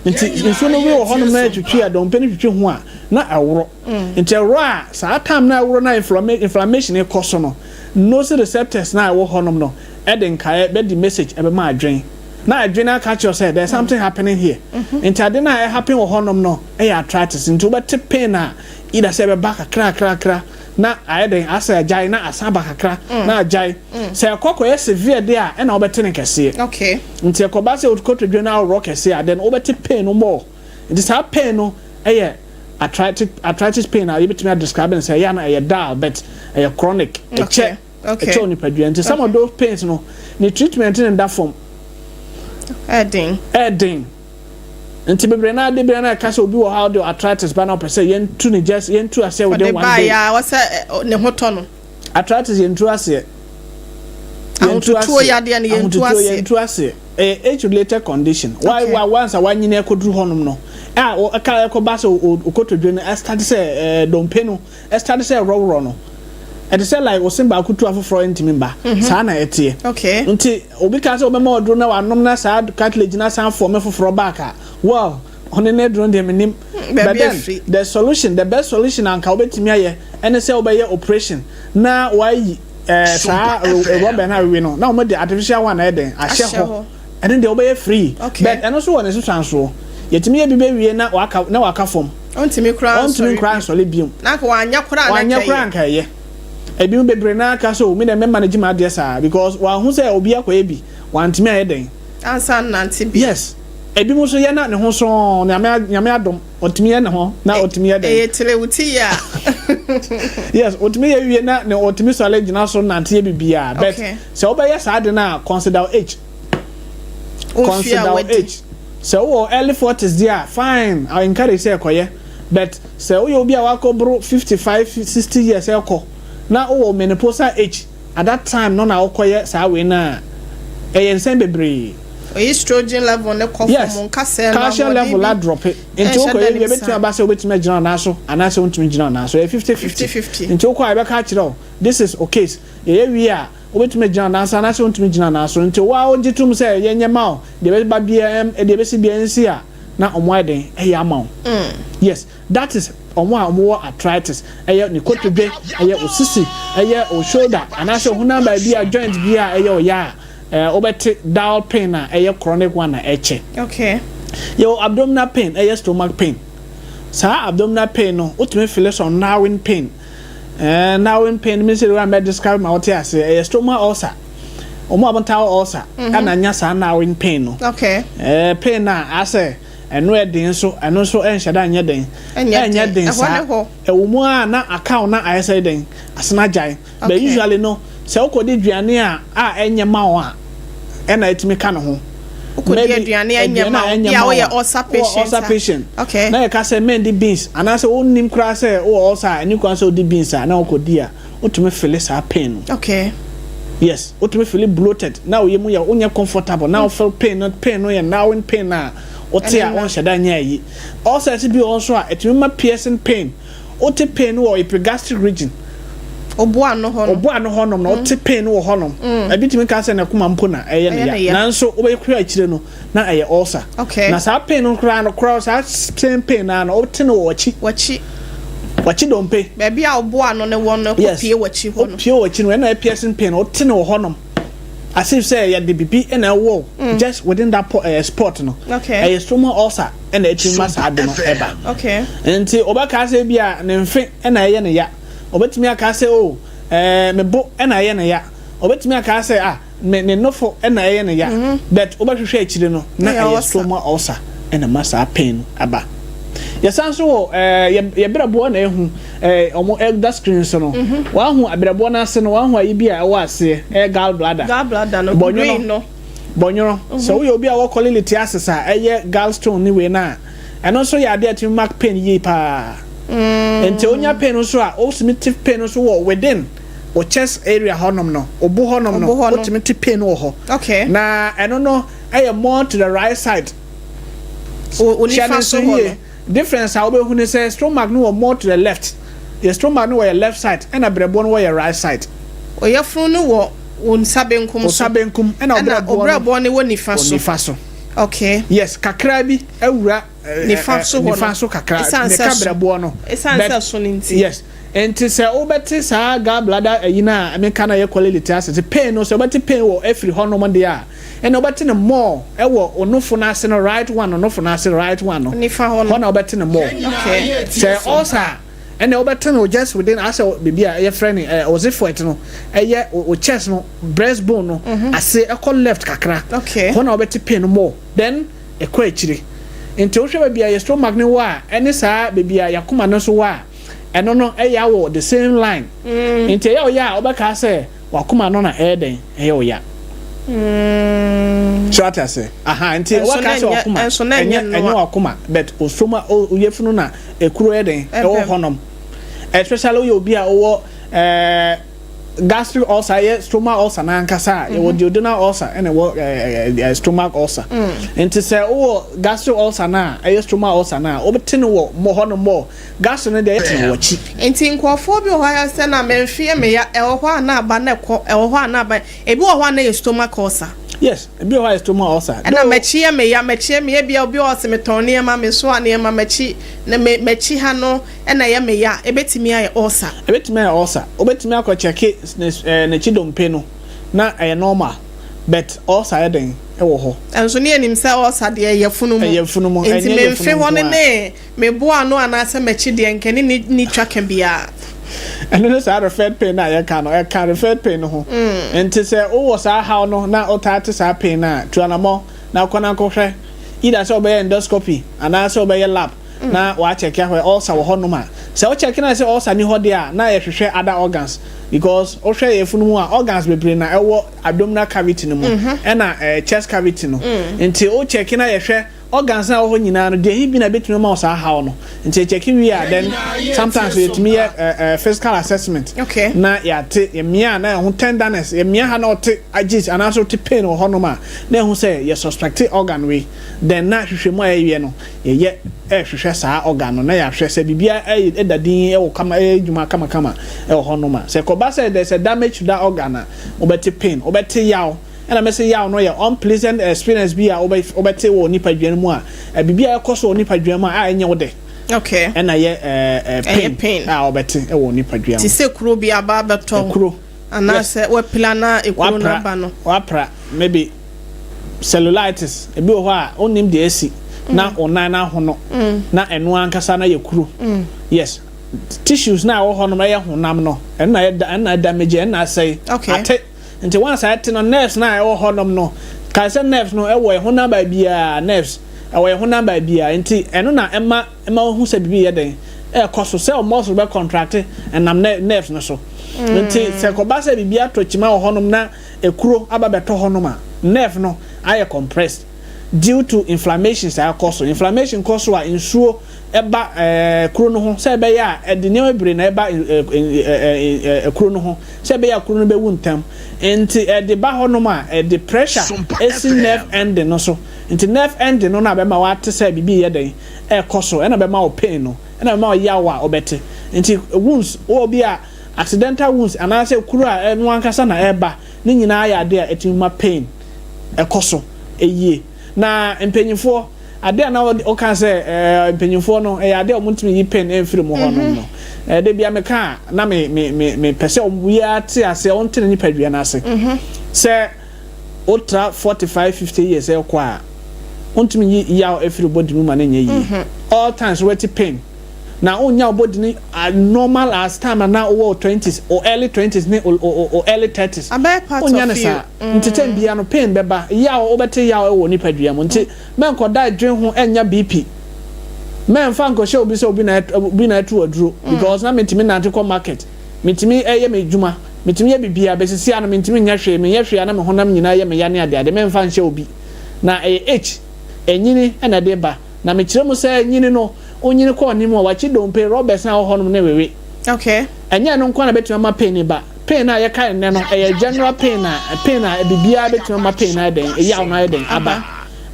Nti nsuo no we wɔ hɔnom na ɛtwitwi a, dɔmpe no twitwi ho a, na ɛworɔ. Nti ɛworɔ a, saa time na ɛworɔ na inflammation kɔ so no, nociceptors na ɛwɔ hɔnom no ɛde nkaeɛ bɛdi message ɛbɛma adwen na adwene aka kyerɛ sɛ there is something happening here. Nti ade no a ɛhappen wɔ hɔnom no ɛyɛ arthritis. Nti wobɛte pain a either sɛ ɛbɛba kakra kakra na ayɛ den, asɛ agyae, na asan ba kakra na agyae. Sɛ ɛkɔ kɔyɛ severe de a, ɛna wobɛte ne kɛseɛ. Nti ɛkɔba sɛ kotodwe no aworɔ kɛseɛ a, then wobɛte pain no more. Nti saa pain no ɛyɛ arthritis pain a yɛbɛtumi adescribe no sɛ ɛyɛ ana ɛyɛ dull but ɛyɛ chronic, ɛkyɛ, ɛkyɛ onipadua. Nti some of those pains no, ne treatment ne da fam. Ɛden. Ɛden. Nti bebree naa de bebree naa ɛka sɛ obi wɔ ha ɔde arthritis ba na ɔpɛ sɛ yɛntu ne just yɛntu aseɛ within one day. Ɔde ba ya wɔsɛ ne ho tɔ no. Arthritis, yɛntu aseɛ. Ahotutuo yadeɛ no, yɛntu aseɛ. Yɛntu aseɛ. Ɛyɛ age related condition. Wa once a wanyini ɛkɔduru hɔnom no a, ɛka ɛkɔba sɛ okotodwe no ɛstart sɛ dompe no ɛstart sɛ ɛworɔworɔ no, ɛte sɛ like osin baako tu afoforɔ ntumi mba. Saa na ɛteɛ. Nti obi ka sɛ ɔbɛma ɔduro na wanom na saa cartilage na san form foforɔ back a, well, ɔne ne duro deɛ menim. But then the solution, the best solution anka wobɛtumi ayɛ ɛne sɛ wobɛyɛ operation na wayi saa rubber na awewe no na wɔn de artificial one ayɛ den ahyɛ hɔ. Ɛno deɛ wobɛyɛ free. Okay. But ɛno nso wɔ ne nsusuansoɔ. Yɛtumi yɛ bi bɛwie na waka na waka fam. Ɔntumi koraa Ɔntumi nsɔre koraa bio. nsɔre biom. Na anka wanyɛ koraa na Wanyɛ anka koraa ɛyɛ. anka ɛyɛ. Ebinom bebree naa ka sɛ o me deɛ mɛ manage m'adeɛ saa because wanhu sɛ obi akɔyɛ bi wantumi ayɛ dɛn. Ansa nnante bio. Yes. Ebinom nso yɛ na ne ho sɔɔ Nyame Nyame adom ɔtumi yɛ ne ho na ɔtumi yɛ dɛn. Ɛyɛ tire wo ti yɛ a. Yes, ɔtumi yɛ wie na ne ɔtumi sɔre gyina so nante yɛ biribiara but Okay. sɛ wobɛyɛ saa ade no a consider wo age. Wo mfeɛ a Consider wo wadi. age. Sɛ wowɔ early 40s deɛ a fine, I encourage sɛ kɔyɛ but sɛ woyɛ obi a wakɔ boro 55, 60 years ɛkɔ na wowɔ menopausal age at that time no na wokɔyɛ saa wei no a ɛyɛ nsɛm bebree. Estrogen level ne kɔ fam, nkasɛɛ no Calcium ahoɔden level bi adrɔpe nti ɛnhyɛ wokɔyɛ da wie nim ebɛtumi saa. aba sɛ wobɛtumi agyina wo nan so anaasɛ wontumi gyina wo nan so, ɛyɛ 50-50. 50-50. Nti wokɔ a yɛbɛka akyerɛ wo this is o case, yɛyɛ wie a wobɛtumi agyina wo nan so anaasɛ wontumi gyina wo nan so, nti wo a wogye tom sɛ yɛnyɛ ma wo deɛ ɛbɛba biara deɛ ɛbɛsi biara nsi a na ɔmo ayɛ den ɛyɛ ama wo. Yes, that is ɔmo a ɔmo wɔ arthritis, ɛyɛ ne kotodwe, ɛyɛ osisi, ɛyɛ o shoulder anaasɛ honam baabi a joint bi a ɛyɛ ɔyɛ a wobɛte dull pain a ɛyɛ chronic one a ɛkyɛ. Yɛwɔ abdominal pain, ɛyɛ stomach pain. Saa abdominal pain no wotumi feel some gnawing pain. Gnawing pain mi sɛ de mɛ describe ma wote ase, ɛyɛ stomach ulcer. Ɔmo a wɔntaa wɔ ulcer ɛna nya saa gnawing pain no. Pain a asɛ ɛno ɛden nso, ɛno nso ɛnhyɛ da nyɛ den. Ɛnyɛ den. Den Ɛhɔ saa ne hɔ. Ɛwɔ mu a na akaw na ayɛ sɛ den asena gyae, but usually no sɛ wokɔdi aduane a ɛnyɛ ma wo a ɛna ɛtumi ka ne ho. Wokɔdi Maybe aduane a ɛnyɛ ma aduane a wo ɛnyɛ bi a ma wo woyɛ a, ulcer wowɔ patient ulcer a. patient na yɛka sɛ mɛndi beans anaasɛ wonnim koraa sɛ wowɔ ulcer a ɛne kwan sɛ wodi beans a na wokɔdi a wotumi feel saa pain no. Yes, wotumi feel bloated na woyɛ mu yɛ wonyɛ comfortable na wo feel pain no, pain no yɛ gnawing pain a wote a Ɛne na. wonhyɛ da nyɛ ayi. Ulcers bi wɔ hɔ nso a ɛtumi ma piercing pain. Wote pain no wɔ epigastric region. Obo ano hɔ no. Ɔbo ano hɔnom na wote pain no wɔ hɔnom. Ebi tumi ka sɛ ne koma mpo na ɛyɛ Ɛyɛ ne ne ya ya. nanso wobɛkura akyire no na ɛyɛ ulcer. Na saa pain no koraa no koraa, saa same pain naa no wote no wɔ w'akyi. W'akyi. W'akyi dompe. Baabi a obo ano ne wɔ no kɔpie w'akyi hɔ no. Opie wɔ akyi no ɛna ɛyɛ piercing pain, wote no wɔ hɔnom as if sɛ yɛde bibi ɛna ɛwɔ wo just within that spot no. Ɛyɛ stomach ulcer ɛna ɛtumi ma saa ade no ɛba. Nti ɔbɛka sɛ bi a ne mfe ɛna ɛyɛ ne ya, ɔbɛtumi aka sɛ o me bo ɛna ɛyɛ ne ya, ɔbɛtumi aka sɛ ah ne nofo ɛna ɛyɛ ne ya, but wobɛhwehwɛ akyire no na Ɛyɛ ɛyɛ ulcer. Stomach ulcer ɛna ma saa pain no aba. Yɛsan so wɔ yɛ brɛboɔ na ehu ɔmo ɛda screen so no. Wahu abrɛboɔ no ase no, wahu ayi bi a ɛwɔ aseɛ, ɛyɛ gall bladder. Gall bladder no. Bɔnwono. Green no. Bɔnwono, sɛ woyɛ obi a wɔ cholelithiasis a ɛyɛ gallstone ne wei no a, ɛno nso yɛ adeɛ a ɛtumi mark pain yie paa. Nti onya pain nso a wotumi te pain nso wɔ within o chest area hɔnom no, obo hɔnom no. Obo hɔ no. Wotumi te pain wɔ hɔ. Na ɛno no ɛyɛ more to the right side. O Hyɛ nifa ne so nso hɔ yie no. Difference a wobɛhu ne sɛ stomach no wɔ more to the left, yɛ stomach no wɔ yɛ left side ɛna brɛboɔ no wɔ yɛ right side. Ɔyɛfunu no wɔ wo nsa benkum O so. nsa benkum ɛna ɛna ɔbrɛboɔ no ɔbrɛboɔ no wɔ nifa wɔ so. nifa so. Yes, kakra bi awura Nifa so hɔ no. Nifa so kakra. Ɛsiane meka sɛ so. brɛboɔ no. Ɛsiane sɛ so no nti. Yes, nti sɛ wobɛte saa gallbladder ayi no a meka no yɛ cholelithiasis pain no, sɛ wobɛte pain wɔ afiri hɔnom deɛ a, ɛna wobɛte no more ɛwɔ onofo no ase no, right one, onofo no ase right one no. Nifa hɔ no. Hɔ na wobɛte no more. Sɛ ulcer a, ɛna wobɛte no just within asɛ biribi a ɛyɛ frɛ no xiphoid no, ɛyɛ o chest no, breast bone no ase ɛkɔ left kakra. Hɔ na wobɛte pain no more, then ɛkɔ akyire. Nti wohwɛ baabi a yɛ stomach no wɔ a ɛne saa baabi a yɛakoma no nso wɔ a, ɛno no ɛyɛ awɔ the same line. Nti ɛyɛ ɔyɛ a wobɛka sɛ wakoma no na ɛyɛ dɛn ɛyɛ ɔya so ate ase aha. Nti Ɛnso waka na sɛ wakoma ɛnso na ɛnyɛ ɛnyɛ noa. Wakoma, but osoma oyɛfunu na ekuro yɛ dɛn ɛwɔ Ɛbɛm. Hɔnom especially woyɛ obi a ɔwɔ gastric ulcer, ɛyɛ stomach ulcer n'ankasa a yɛwɔ duodenal ulcer ɛna ɛwɔ ɛɛ ɛɛ stomach ulcer. Nti sɛ wowɔ gastric ulcer na ɛyɛ stomach ulcer na wobɛte no wɔ mɔ hɔnom mɔ gastric no deɛ ɛte no wɔ akyi. Nti nkurɔfoɔ bi wɔ hɔ a sɛ na mɛmfeɛ meya ɛwɔ hɔ a na aba na ɛkɔ ɛwɔ hɔ a na aba, ebi wɔ hɔ a na yɛ stomach ulcer. Yes, ebi wɔ hɔ a yɛ stomach ulcer. Ɛna m'akyi yɛ meya, m'akyi yɛ meya bia obi wɔ hɔ sɛ metɔn nneɛma, me so a nneɛma m'akyi na me m'akyi ha no ɛna ɛyɛ meya, ebetumi ayɛ ulcer? Ebetumi ayɛ ulcer. Wobɛtumi akɔ check ne n'akyi dompe no na ɛyɛ normal, but ulcer yɛ den. wɔ hɔ. Ɛnso ne yɛnim sɛ ulcer deɛ ɛyɛ funu mu. Ɛyɛ funu mu. Nti Ɛnyɛ memfe yafunu hɔ no nko a. ne meboa ano anaasɛ m'akyi deɛ nkɛne ne twa ka biara. Ɛno ne saa referred pain a yɛka no, ɛka referred pain no ho. Nti sɛ wowɔ saa haw no na wotaa te saa pain no a, tu anammɔ na kɔ na kɔhwɛ, either sɛ wobɛyɛ endoscopy anaasɛ wobɛyɛ lab na wɔakyɛke ahwɛ ulcer wɔ hɔnom a. Sɛ wokyɛke na sɛ ulcer ni hɔ deɛ a, na yɛhwehwɛ other organs, because wohwɛ yɛfunu mu a, organs bebree na ɛwɔ abdominal cavity no mu ɛna chest cavity no. Nti wokyɛke na yɛhwɛ organs na ɛwɔ hɔ nyinaa no deɛ, ɛhi bi na ɛbɛtumi ama wo saa haw no. Nti yɛkyɛke wie a, then sometimes yɛtumi yɛ physical assessment na yɛate yɛmia a na ɛho tenderness, yɛmia ha na ɔte agis anaasɛ ɔte pain wɔ hɔnom a, na ɛho sɛ yɛ suspect organ wei. Then na hwehwɛ mu a yɛyɛ no, yɛyɛ ɛhwehwɛ saa organ no na yɛahwɛ sɛ biribiara ɛyɛ ɛda din ɛwɔ kama, ɛyɛ adwuma kamakama ɛwɔ hɔnom a. Sɛ kɔba sɛ there's a damage to that organ a, wobɛte pain, wobɛte yaw. Ɛna mɛsɛ yaw no yɛ unpleasant experience bi a wobɛte wɔ nipadua no mu a biribi a ɛkɔ so wɔ nipadua mu a ɛnyɛ wo dɛ. Ɛna yɛ Ɛyɛ pain, pain. a wobɛte ɛwɔ nipadua Te mu. sɛ kuro bi aba abɛtɔ Ɛkuro. Anaasɛ wapila na ekuro no Wapra. aba no. Wapra, maybe cellulitis ebi wɔ hɔ a onim deɛ esi na ɔnan n'ahono na ɛno ankasa na yɛ kuro. Yes, tissues na ɛwɔ hɔ nom, ɛyɛ honam no, ɛno na ɛda, ɛno na damage, ɛno na asɛe. Ate nti once ate no, nerves na ɛwɔ hɔ nom no, kae sɛ nerves no ɛwɔ ɛhonam baabiara, nerves ɛwɔ ɛhonam baabiara. Nti ɛno na ɛma ohun sɛ biribi yɛ den ɛkɔ so, sɛ muscle bɛ contract ɛnam nerves no so. Nti sɛ kɔba sɛ biribi atɔ kyima wɔ hɔnom na ekuro aba bɛtɔ hɔnom a, nerve no ayɛ compressed due to inflammation. Saa ɛkɔ so, inflammation kɔ so a, nsuo ɛba kuro no ho sɛ ɛbɛyɛ a ɛde nneɛma bebree na ɛba ɛɛ ɛɛ ɛɛ kuro no ho sɛ ɛbɛyɛ a kuro no bɛwu ntɛm. Nti ɛde ba hɔnom a, ɛde pressure Sumpa esi FM. nerve ending no so. Nti nerve ending no na bɛma wate sɛ biribi yɛ den ɛkɔ so, ɛna bɛma wo pain no, ɛna bɛma wo yaw a ɔbɛte. Nti wounds wɔ bi a, accidental wounds anaasɛ kuro a ɛno ankasa na ɛba ne nyinaa yɛ adeɛ a ɛtumi ma pain ɛkɔ so ɛyie. Na mpanyinfoɔ adeɛ a na ɔka sɛ mpanyinfoɔ no ɛyɛ adeɛ a wɔn ntumi yi pain ɛmfiri mu hɔ nom no, de bia meka a na me me me me pɛ sɛ obiara te aseɛ, ɔnte ne nipadua no ase sɛ wotra 45, 50 years ɛkɔ a, wontumi yi yaw ɛfiri body mu ma ne nyɛ yie. All times wɔte pain na wonya wo body ni normal as time a na wowɔ 20s or early 20s ne o early 30s. Abɛyɛ part Wonya ne of you. saa. Nti time bia no pain bɛba, yaw, wobɛte yaw ɛwɔ nipadua mu. Nti mɛnkɔda dwen ho ɛnya BP, mɛnfa nkɔhyɛ obi sɛ obi na ɛto aduro, because na mentumi nante kɔ market, mentumi ɛyɛ me dwuma, mentumi yɛ biribiara bɛsisi ano, mentumi nyɛ hwee, menyɛ hwee a na me honam nyinaa yɛ me ya ne adeade. Mɛnfa nhyɛ obi na ɛyɛ age, ɛnyini ɛna ɛde ba. Na mekyerɛ mu sɛ nyini no, onyini kɔɔ anim a, wakyi dompe rubbers na ɛwɔ hɔnom ne wewe. Ɛnyɛ no nko na bɛtumi ama pain ba. Pain a yɛka nnɛ no ɛyɛ general pain a, pain a biribiara bɛtumi ama pain ayɛ dɛn, ɛyaw no ayɛ dɛn aba.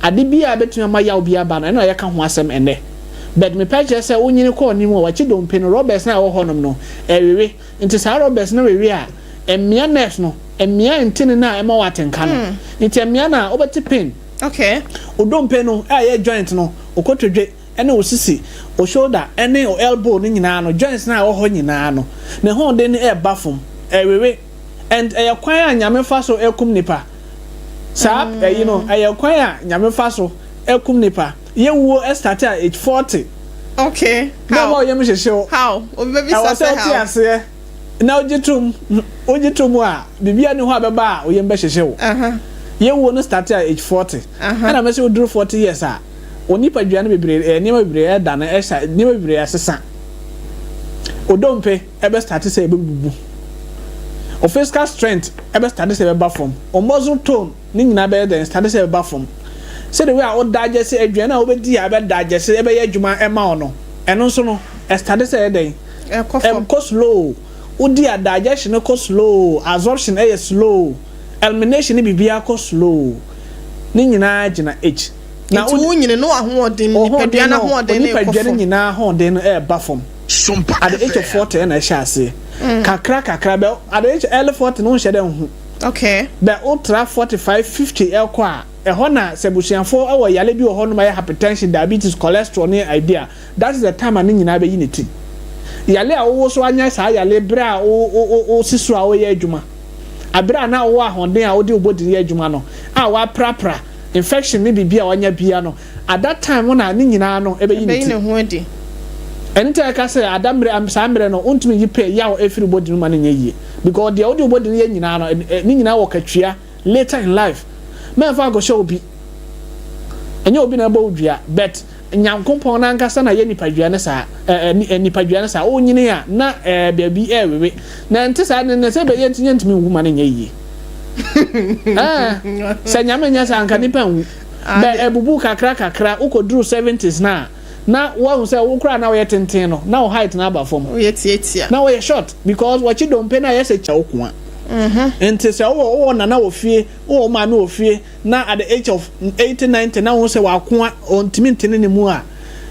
Ade bi a bɛtumi ama yaw bi aba no, ɛno na yɛka ho asɛm ɛnnɛ. But mepɛ kyerɛ sɛ wonyini kɔɔ anim a, wakyi dompe no rubbers na ɛwɔ hɔnom no ɛwewe. Nti saa rubbers no wewe a, ɛmmea nerves no, ɛmmea ntini no a ɛma wɔ atenka no. Nti ɛmmea no a, wobɛte pain. Odompe no a ɛyɛ joint no, okotodwe ɛne o sisi, o shoulder ɛne o elbow no nyinaa no, joints na ɛwɔ hɔ nyinaa no, ne hoɔden no ɛɛba fam, ɛwewe. And ɛyɛ kwan a Nyame fa so ɛkum nipa saa. Ɛyi no ɛyɛ kwan a Nyame fa so ɛkum nipa. Yɛwuo ɛstart at age 40. Na How? ɔma ɔyam hyehyɛ wo. How? Obi bɛbisa Ɛwɔ sɛ sɛ wote how? aseɛ na wogye tom a, biribiara ni hɔ a bɛba a oyam bɛhyehyɛ wo. Yɛwuo no start at age 40. Ɛna mɛ sɛ woduru 40 years a, onipadua no bebree nneɛma bebree ɛda no ɛhyɛ, nneɛma bebree ɛsesa. Odompe ɛbɛ start sɛ ɛbɛbubu, o physical strength ɛbɛ start sɛ ɛbɛba fam, o muscle tone ne nyinaa bɛyɛ dɛn, start sɛ ɛbɛba fam. Sɛde wei a wo digest aduane a wobɛdi a ɛbɛ digest, ɛbɛyɛ adwuma ɛma wo no, ɛno nso no ɛstart sɛ ɛyɛ dɛn? Ɛkɔ fam. Ɛkɔ slow. Wodi a, digestion kɔ slow, absorption ɛyɛ slow, elimination ne biribiara kɔ slow. Ne nyinaa gyina age na. Nti wonyini no, ahoɔden, nipadua no ahoɔden no ɛkɔ Nipadua no fam. nyinaa ahoɔden no ɛɛba fam. Sumpa At the age of FM. 40 ɛna ɛhyɛ aseɛ kakra kakra. Bɛ at the age early 40 no, nhyɛ dɛ nhu. Bɛ wotra 45, 50 ɛkɔ a, ɛhɔ na sɛ busuafoɔ ɛwɔ yale bi wɔ hɔ nom, ɛyɛ hypertension, diabetes, cholesterol ne idea, that is the time a ne nyinaa bɛyi ne ti. Yale a wowɔ so anya saa yale bere a wo wo wo wosi so a woyɛ adwuma, abere a na wowɔ ahoɔden a wode wo body yɛ adwuma no a, woaprapra. Infection ne biribi a wanya bia no, at that time na ne nyinaa no ɛbɛyi ne Ɛbɛyi ti. Ne ho adi. Ɛno nti a yɛka sɛ ada mmerɛ, saa mmerɛ no, wontumi nyi pain, yaw ɛfiri body no ma no nyɛ yie, because deɛ wode wo body no yɛ nyinaa no, ne nyinaa wɔ katua later in life. Mɛmfa nkɔhyɛ obi, ɛnyɛ obi na ɛbɔ wo dua, but Nyankopɔn n'ankasa na yɛ nipadua no saa, nipadua no saa. Wonyini a na baabi ɛrewewe na ɛnte saa ne sɛ bɛyɛ nti yɛntumi nwu ma no nyɛ yie. Sɛ Nyame nyɛ saa, nka nipa nwu. Bɛ ɛbubu kakra kakra, wokɔduru 70s na na wahu sɛ wo koraa na woyɛ tenten no, na wo height na aba fam. Woyɛ tiatia. Na wɔyɛ short because wɔkyi dompe no a yɛ sɛ kyɛ wo koa. Nti sɛ wowɔ nana wɔ fie, wowɔ maame wɔ fie, na at the age of 80, 90 na wohu sɛ wakoa, ɔntumi ntene ne mu a,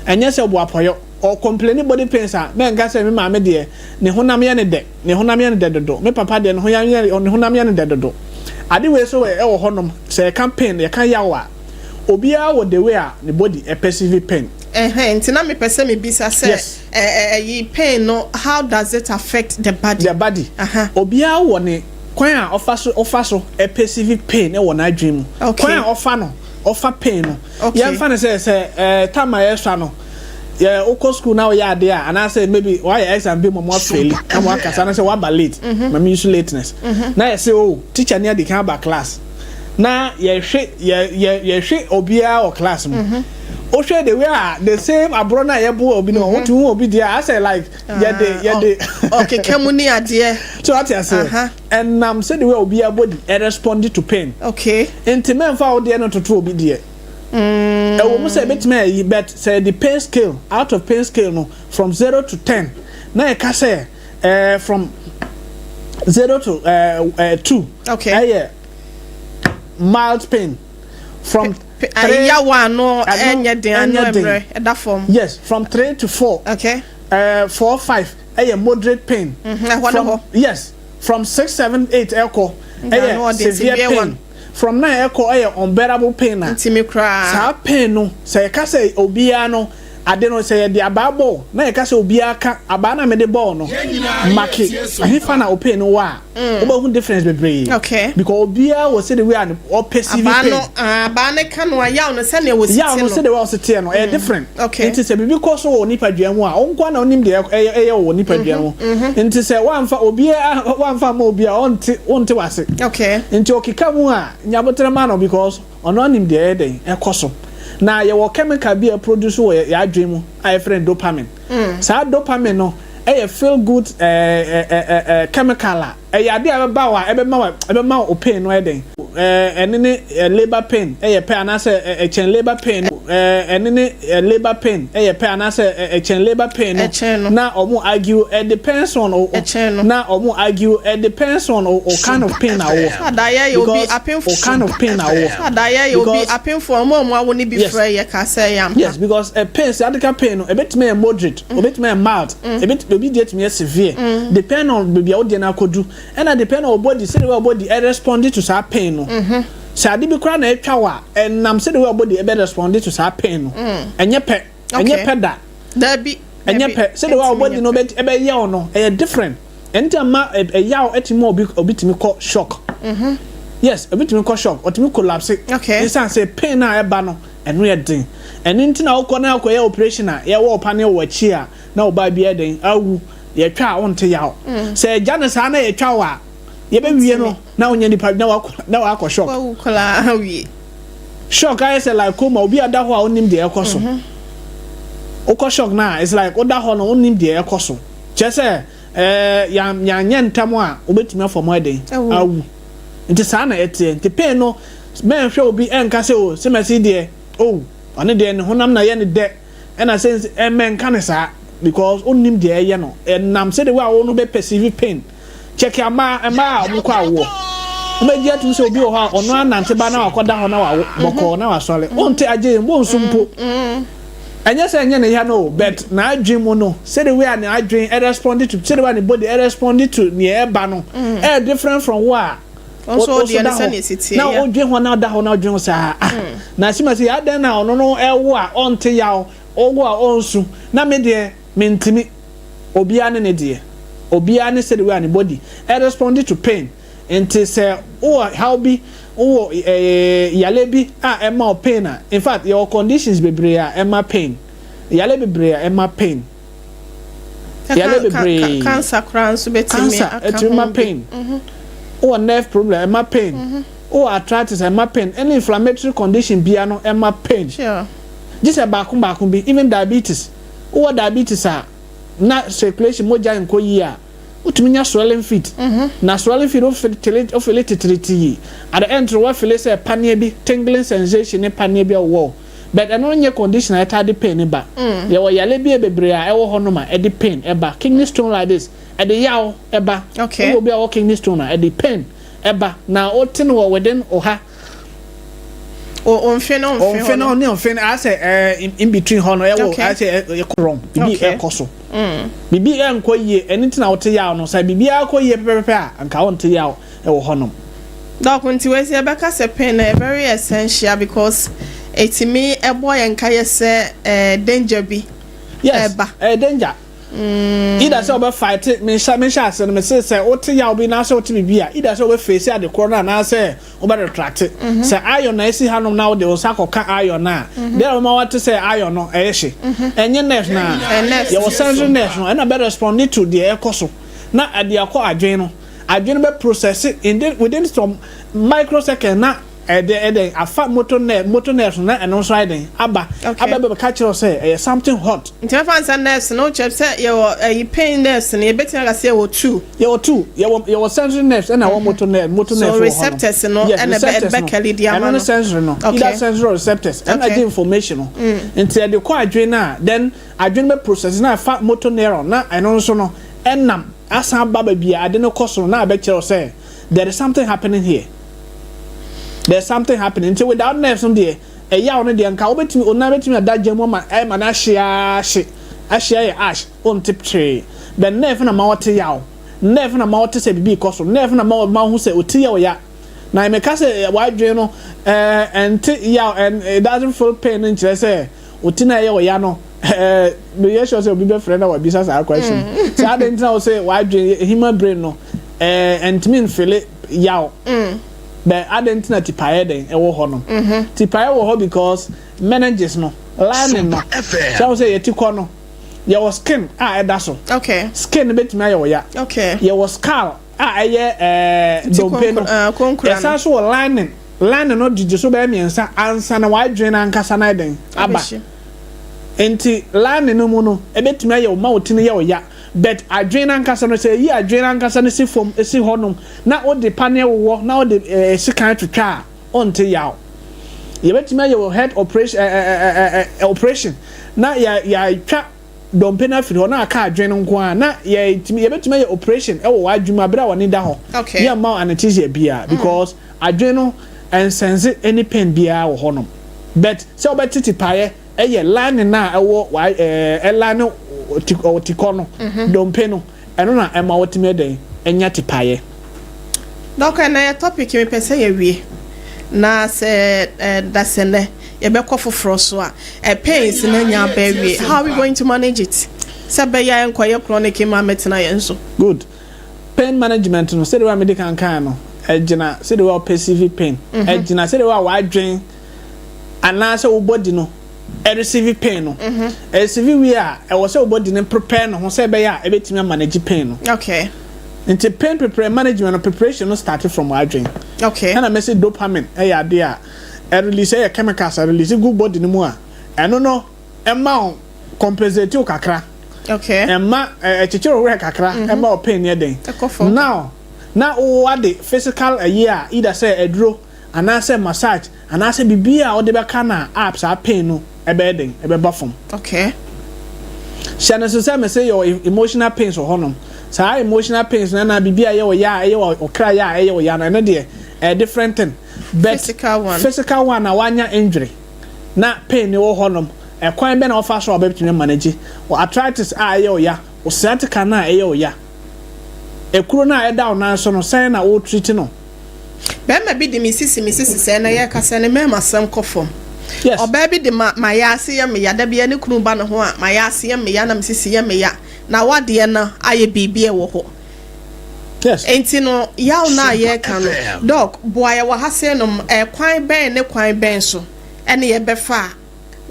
ɛnyɛ sɛ ɔboapɔyɔ ɔcomplain body pains a, mɛnka sɛ me maame deɛ ne honam yɛ ne dɛ, ne honam yɛ ne dɛ dodo, me papa deɛ ne honam yɛ ne dɛ dodo. Ade wei so ɛwɔ hɔnom sɛ yɛka pain, yɛka yaw a, obiara wɔ the way a ne body ɛperceive pain. Ɛhɛn, nti na mepɛ sɛ mebisa sɛ ɛyi pain no, how does it affect the body? The body. Obiara wɔ ne kwan a ɔfa so ɛperceive pain ɛwɔ n'adwene mu. Kwan a ɔfa no ɔfa pain no. Yɛmfa no sɛ time a yɛsua no, yɛ wokɔ school na woyɛ adeɛ a, anaasɛ maybe wayɛ exam bi ma mo afail na mo akasa, anaasɛ waba late, ma mi use lateness, na yɛsɛ, "Oh, teacher ni adi kan aba class," na yɛhwɛ yɛ yɛ yɛhwɛ obiara wɔ class mu, wohwɛ the way a the same aborɔ na yɛbo obi no, wotumi hu obi deɛ asɛ like yɛde ɔkeka mu ne adeɛ. So ate ase, ɛnam sɛ the way obiara body ɛrespond to pain. Nti mɛmfa wo deɛ no toto obi deɛ. Ɛwɔ mu sɛ ebɛtumi ayi, but sɛ the pain scale, out of pain scale no, from 0 to 10, na yɛka sɛ from 0 to 2 ɛyɛ mild pain, from 3 yawa ano ɛnyɛ den, ano ɛmrɛ, ɛda fam. Yes, from 3 to 4, 4, 5 ɛyɛ moderate pain. Ɛhɔ ne hɔ. Yes, from 6, 7, 8 ɛkɔ ɛyɛ severe pain, from 9 ɛkɔ ɛyɛ unbearable pain na Ntumi koraa. Saa pain no, sɛ yɛka sɛ obiara no ade no, sɛ yɛde abaa bɔɔl na yɛka sɛ obiara ka abaa na mede bɔɔl no maki ahefa na o pain no wɔ a, wobɛhu difference bebree. Because obiara wɔ sɛ the way a ɔperceive pain. Abaa no, abaa ne ka no a, yaw no sɛnea wɔsi te no, yaw no sɛdeɛ wɔsi teɛ no ɛyɛ different. Nti sɛ biribi kɔ so wɔ nipadua mu a, ɔnko na onim deɛ ɛyɛ wɔ nipadua mu. Nti sɛ wamfa obiara, wamfa ama obiara, ɔnte wase. Nti ɔkeka mu a, nyabotere ma no because ɔno anim deɛ ɛyɛ den ɛkɔ so. Na yɛwɔ chemical bi a produce wɔ yɛ adwene mu a yɛfrɛ no dopamine. Saa dopamine no ɛyɛ feel good ɛɛ ɛɛ ɛɛ chemical a ɛyɛ ade a ɛbɛba wɔ a ɛbɛma wo pain no ɛyɛ den. Ɛne ne labour pain ɛyɛ pɛ anaasɛ ɛkyɛn labour pain no. Ɛne ne labour pain ɛyɛ pɛ anaasɛ ɛkyɛn labour pain no, na ɔmo argue, it depends on o. Na ɔmo argue, it depends on o kind of pain na wɔ. Because o kind of pain na wɔ. Adayɛ yɛ obi apemfo, ɔmo awo ne bi frɛ yɛ ka sɛ yam. Yes, because a pain, sciatica pain no, ebetumi yɛ moderate, obetumi yɛ mild, ebi obi deɛ tumi yɛ severe, depend on beebi a ɔdeɛ no akɔdu, ɛna depend on body, sɛdeɛ wɔ body ɛrespond to saa pain no. Sɛ ade bi koraa na atwa wɔ a, ɛnam sɛdeɛ wɔ body ɛbɛ respond to saa pain no. Ɛnyɛ pɛ, ɛnyɛ pɛ da. Dabi. Ɛnyɛ pɛ. Sɛdeɛ wɔ body no ɛbɛyɛ wo no ɛyɛ different. Ɛnti ama ɛyaw ɛtumi obi tumi kɔ shock. Yes, obi tumi kɔ shock, ɔtumi collapse. Esan sɛ pain a ɛba no, ɛno yɛ den. Ɛno nti na wokɔ na akɔyɛ operation a, yɛwɔ ɔpa ne wɔ akyi a, na ɔbaa bi yɛ den awu, yɛtwa a wonte yaw. Sɛ ɛgya no saa na yɛtwa wo a, yɛbɛwie no na wonyɛ nipa na wakɔ shock. Wawu koraa wie. Shock ayɛ sɛ like coma, obi ada hɔ a wonim deɛ ɛkɔ so. Wokɔ shock na it's like woda hɔ no, wonim deɛ ɛkɔ so. Kyerɛ sɛ yɛanyɛ ntam a, wobɛtumi afɔ mo ɛden awu. Nti saa na ɛteɛ. Nti pain no, mɛnhwɛ obi ɛnka sɛ, "O, sɛmɛsi deɛ, o ɔne deɛ ne honam na yɛ ne dɛ," ɛna sɛ ɛmɛnka ne saa because wonim deɛ ɛyɛ no. Ɛnam sɛdeɛ wo a wo no bɛ perceive pain. Kyɛkɛ mmaa a wɔkɔ awoɔ, wɔbɛgye atum sɛ obi wɔ hɔ a, ɔno anante ba na wakɔda hɔ na wawo bɔkɔɔ na wasɔre, wonte agye mbɔ nsu mpo. Ɛnyɛ sɛ ɛnyɛ ne ya no, but n'adwen mu no, sɛdeɛ wei a n'adwen ɛrespond to, sɛdeɛ wei a ne body ɛrespond to nea ɛba no, ɛyɛ different from wo a wo so da hɔ na wodwen hɔ na ɔda hɔ na wodwen ho saa, ah, na asimasi adan na ɔno no ɛwo a ɔnte yaw, ɔwo a ɔnsu, na me deɛ mentimi. Obiara ne ne deɛ, obiara ne sɛdeɛ wei a ne body ɛrespond to pain. Nti sɛ wowɔ haw bi Wowɔ yale bi a ɛma wo pain a, in fact, yɛwɔ conditions bebree a ɛma pain. Yale bebree a ɛma pain. Yale bebree. Cancer koraa nso bɛtumi Cancer aka ɛtumi ho ma bi. pain. Wowɔ nerve problem, ɛma pain. Wowɔ arthritis, ɛma pain. Any inflammatory condition bia no ɛma pain. Gye sɛ baako baako bi, even diabetes. Wowɔ diabetes a, na circulation, mogya nkɔ yie a, wotumi nya swelling feet. Na swelling feet, wofeel wofeel titiritii. At the end no, wafeel sɛ paneɛ bi, tingling sensation ne paneɛ bi a wɔwɔ. But ɛno nyɛ condition a ɛtaa de pain ne ba. Yɛwɔ yale bi bebree a ɛwɔ hɔnom a ɛde pain ɛba. Kidney stone like this, ɛde yaw ɛba. Wowɔ obi a ɔwɔ kidney stone a, ɛde pain ɛba. Na wote no wɔ within ɔha. O mfe no mfe ɔmfe hɔ no no. Ne ɔmfe no asɛ in between hɔ no ɛwɔ asɛ ɛkɔ wrong, bibi ɛkɔ so, bibi ɛnkɔ yie. Ɛno nti na wote yaw no. Sɛ bibi akɔ yie pɛpɛpɛ a, anka wonte yaw ɛwɔ hɔnom. Doc, nti wei sɛ yɛbɛka sɛ pain no yɛ very essential because ɛtumi ɛbɔ yɛn nka yɛ sɛ danger bi ɛba. Ɛyɛ danger. Either sɛ ɔbɛ fight, mehyɛ ase no, mese sɛ wote yaw bi na sɛ wote bibi a, either sɛ ɔbɛ face ade korɔ no anaasɛ wobɛ retract. Sɛ iron na esi hanom na wode wo nsa akɔka iron no a, then ɔma wate sɛ iron no ɛyɛ hye. Ɛnyɛ nerve na Ɛyɛ nerves. Yɛwɔ sensory nerves no, ɛna bɛ respond to deɛ ɛkɔ so na ɛde akɔ adwene no. Adwene bɛ process within some microsecond na ɛde afa motor nerves no na ɛno nso ayɛ den aba aba bɛka kyerɛ wo sɛ ɛyɛ something hot. Nti mɛfa nsa nerves no, wokyerɛ sɛ yɛwɔ ɛyi, pain nerves no, yɛbɛtumi aka sɛ yɛwɔ two. Yɛwɔ two. Yɛwɔ sensory nerves ɛna ɛwɔ motor So nerves wɔ hɔ no. Receptors no Yes, ɛna ɛbɛ- receptors no. ɛbɛkɛli di ama Ɛno no. ne sensory no. Either sensory or receptors ɛna gye information no. Nti ɛde kɔ adwene no a, then adwene bɛ process na ɛfa motor neuron na ɛno nso no ɛnam asan aba baabi a ade no kɔ so no na abɛkyerɛ wo sɛ there is something happening here, there is something happening. Nti without nerves no deɛ, ɛyaw no deɛ, nka wobɛtumi onan bɛtumi ada gya mu ama ɛma no ahye ahye ahye ayɛ ash, ɔnte hwee. But nerve na ma wɔte yaw, nerve na ma wɔte sɛ biribi kɔ so, nerve na ma wɔhu sɛ ɔti yɛ ɔya. Na meka sɛ wadwene no ɛnte yaw and it doesn't feel pain no, nkyerɛ sɛ ɔti na ɛyɛ ɔya no. Meyɛ sure sɛ obi bɛfrɛ na wabisa saa question sɛ ade ntina wo sɛ wadwene, human brain no ɛntumi nfeel yaw. Bɛ ade ntina tipaeɛ den ɛwɔ hɔ no? Tipaeɛ wɔ hɔ because meninges no lining no Super FM. sɛ wo sɛ yɛti kɔ no, yɛwɔ skin a ɛda so. Skin no bɛtumi ayɛ ɔya. Yɛwɔ skull a ɛyɛ Ti dompe no. Konkura no. Yɛsan so wɔ lining. Lining no gyegye so bɛyɛ mmiɛnsa ansa na wadwene no ankasa no ayɛ den aba. Abɛhyɛ. Nti lining no mu no ebɛtumi ayɛ wo ma wo ti no yɛ ɔya, but adwene no ankasa no, sɛ eyi adwene no ankasa no si fam esi hɔnom na wode paneɛ wowɔ na wode sikan twitwa a, ɔnte yaw. Yɛbɛtumi ayɛ wɔ head operation ɛɛ ɛɛ ɛɛ operation na yɛ yɛatwa dompe no afiri hɔ na aka adwene no nko ara na yɛtumi yɛbɛtumi ayɛ operation ɛwɔ w'adwene mu abere a wɔne da hɔ. Yɛmma wo anesthesia biara because adwene no ɛnsense any pain biara wɔ hɔnom. But sɛ wobɛte tipaeɛ, ɛyɛ lining na ɛwɔ wa ɛline ti ɔwɔ tikɔ no, dompe no, ɛno na ɛma wɔtumi ɛdɛn ɛnya tipaeɛ. Doc, ɛnɛ yɛ topic mepɛ sɛ yɛwie na sɛ dasɛ nɛ yɛbɛkɔ foforɔ so a, pains no nya aba awie, how are we going to manage it sɛ bɛyɛ a nkɔyɛ chronic ma mɛtena yɛn so? Good. Pain management no, sɛdeɛ wa mede kankan no, ɛgyina sɛdeɛ wa perceive pain, ɛgyina sɛdeɛ wa wadwen anaasɛ wo body no ɛreceive pain no. Ɛreceive wie a, ɛwɔ sɛ wo body no prepare no ho sɛ ɛbɛyɛ a ɛbɛtumi amanage pain no. Nti pain prepare management no, preparation no start from wadwen. Ɛna mɛsɛ dopamine ɛyɛ adeɛ a ɛrelease, ɛyɛ chemicals ɛrelease gu body no mu a, ɛno no ɛma wo compensate wo kakra. Ɛma ɛkyekyere wo werɛ kakra, ɛma wo pain yɛ den. Ɛkɔ fam. Now na wo ade physical ɛyi a, either sɛ aduro anaasɛ massage anaasɛ biribi a wɔde bɛka na a saa pain no ɛbɛyɛ den, ɛbɛba fam. Hyɛ no so sɛ mɛ sɛ yɛ emotional pains wɔ hɔnom. Saa emotional pains no na biribi a ɛyɛ wɔ ya a ɛyɛ wɔ ɔkra ya a ɛyɛ wɔ ya no, ɛno deɛ ɛyɛ different thing. But physical one, physical one a wanya injury na pain ne wɔ hɔnom, ɛkwan bɛ na wɔfa so a wɔbɛtumi manage wɔ arthritis a ɛyɛ wɔ ya, wɔ sciatica no a ɛyɛ wɔ ya, ekuro no a ɛda wo nan so no, sɛn na wɔretreat no? Bɛrima bi de me sisi sɛ na yɛka sɛ ne mmarima asɛm kɔ fam. Ɔbaa bi de ma yɛ ase yɛ me ya da bia ne kunu ba ne ho a, ma yɛ ase yɛ me ya na me sisi yɛ me ya na wadeɛ no ayɛ biribi a ɛwɔ hɔ. Yes. Nti no, yaw no a yɛreka no, Doc, boa yɛ wɔ ha sei nom, kwan bɛn ne kwan bɛn so ɛne yɛbɛfa a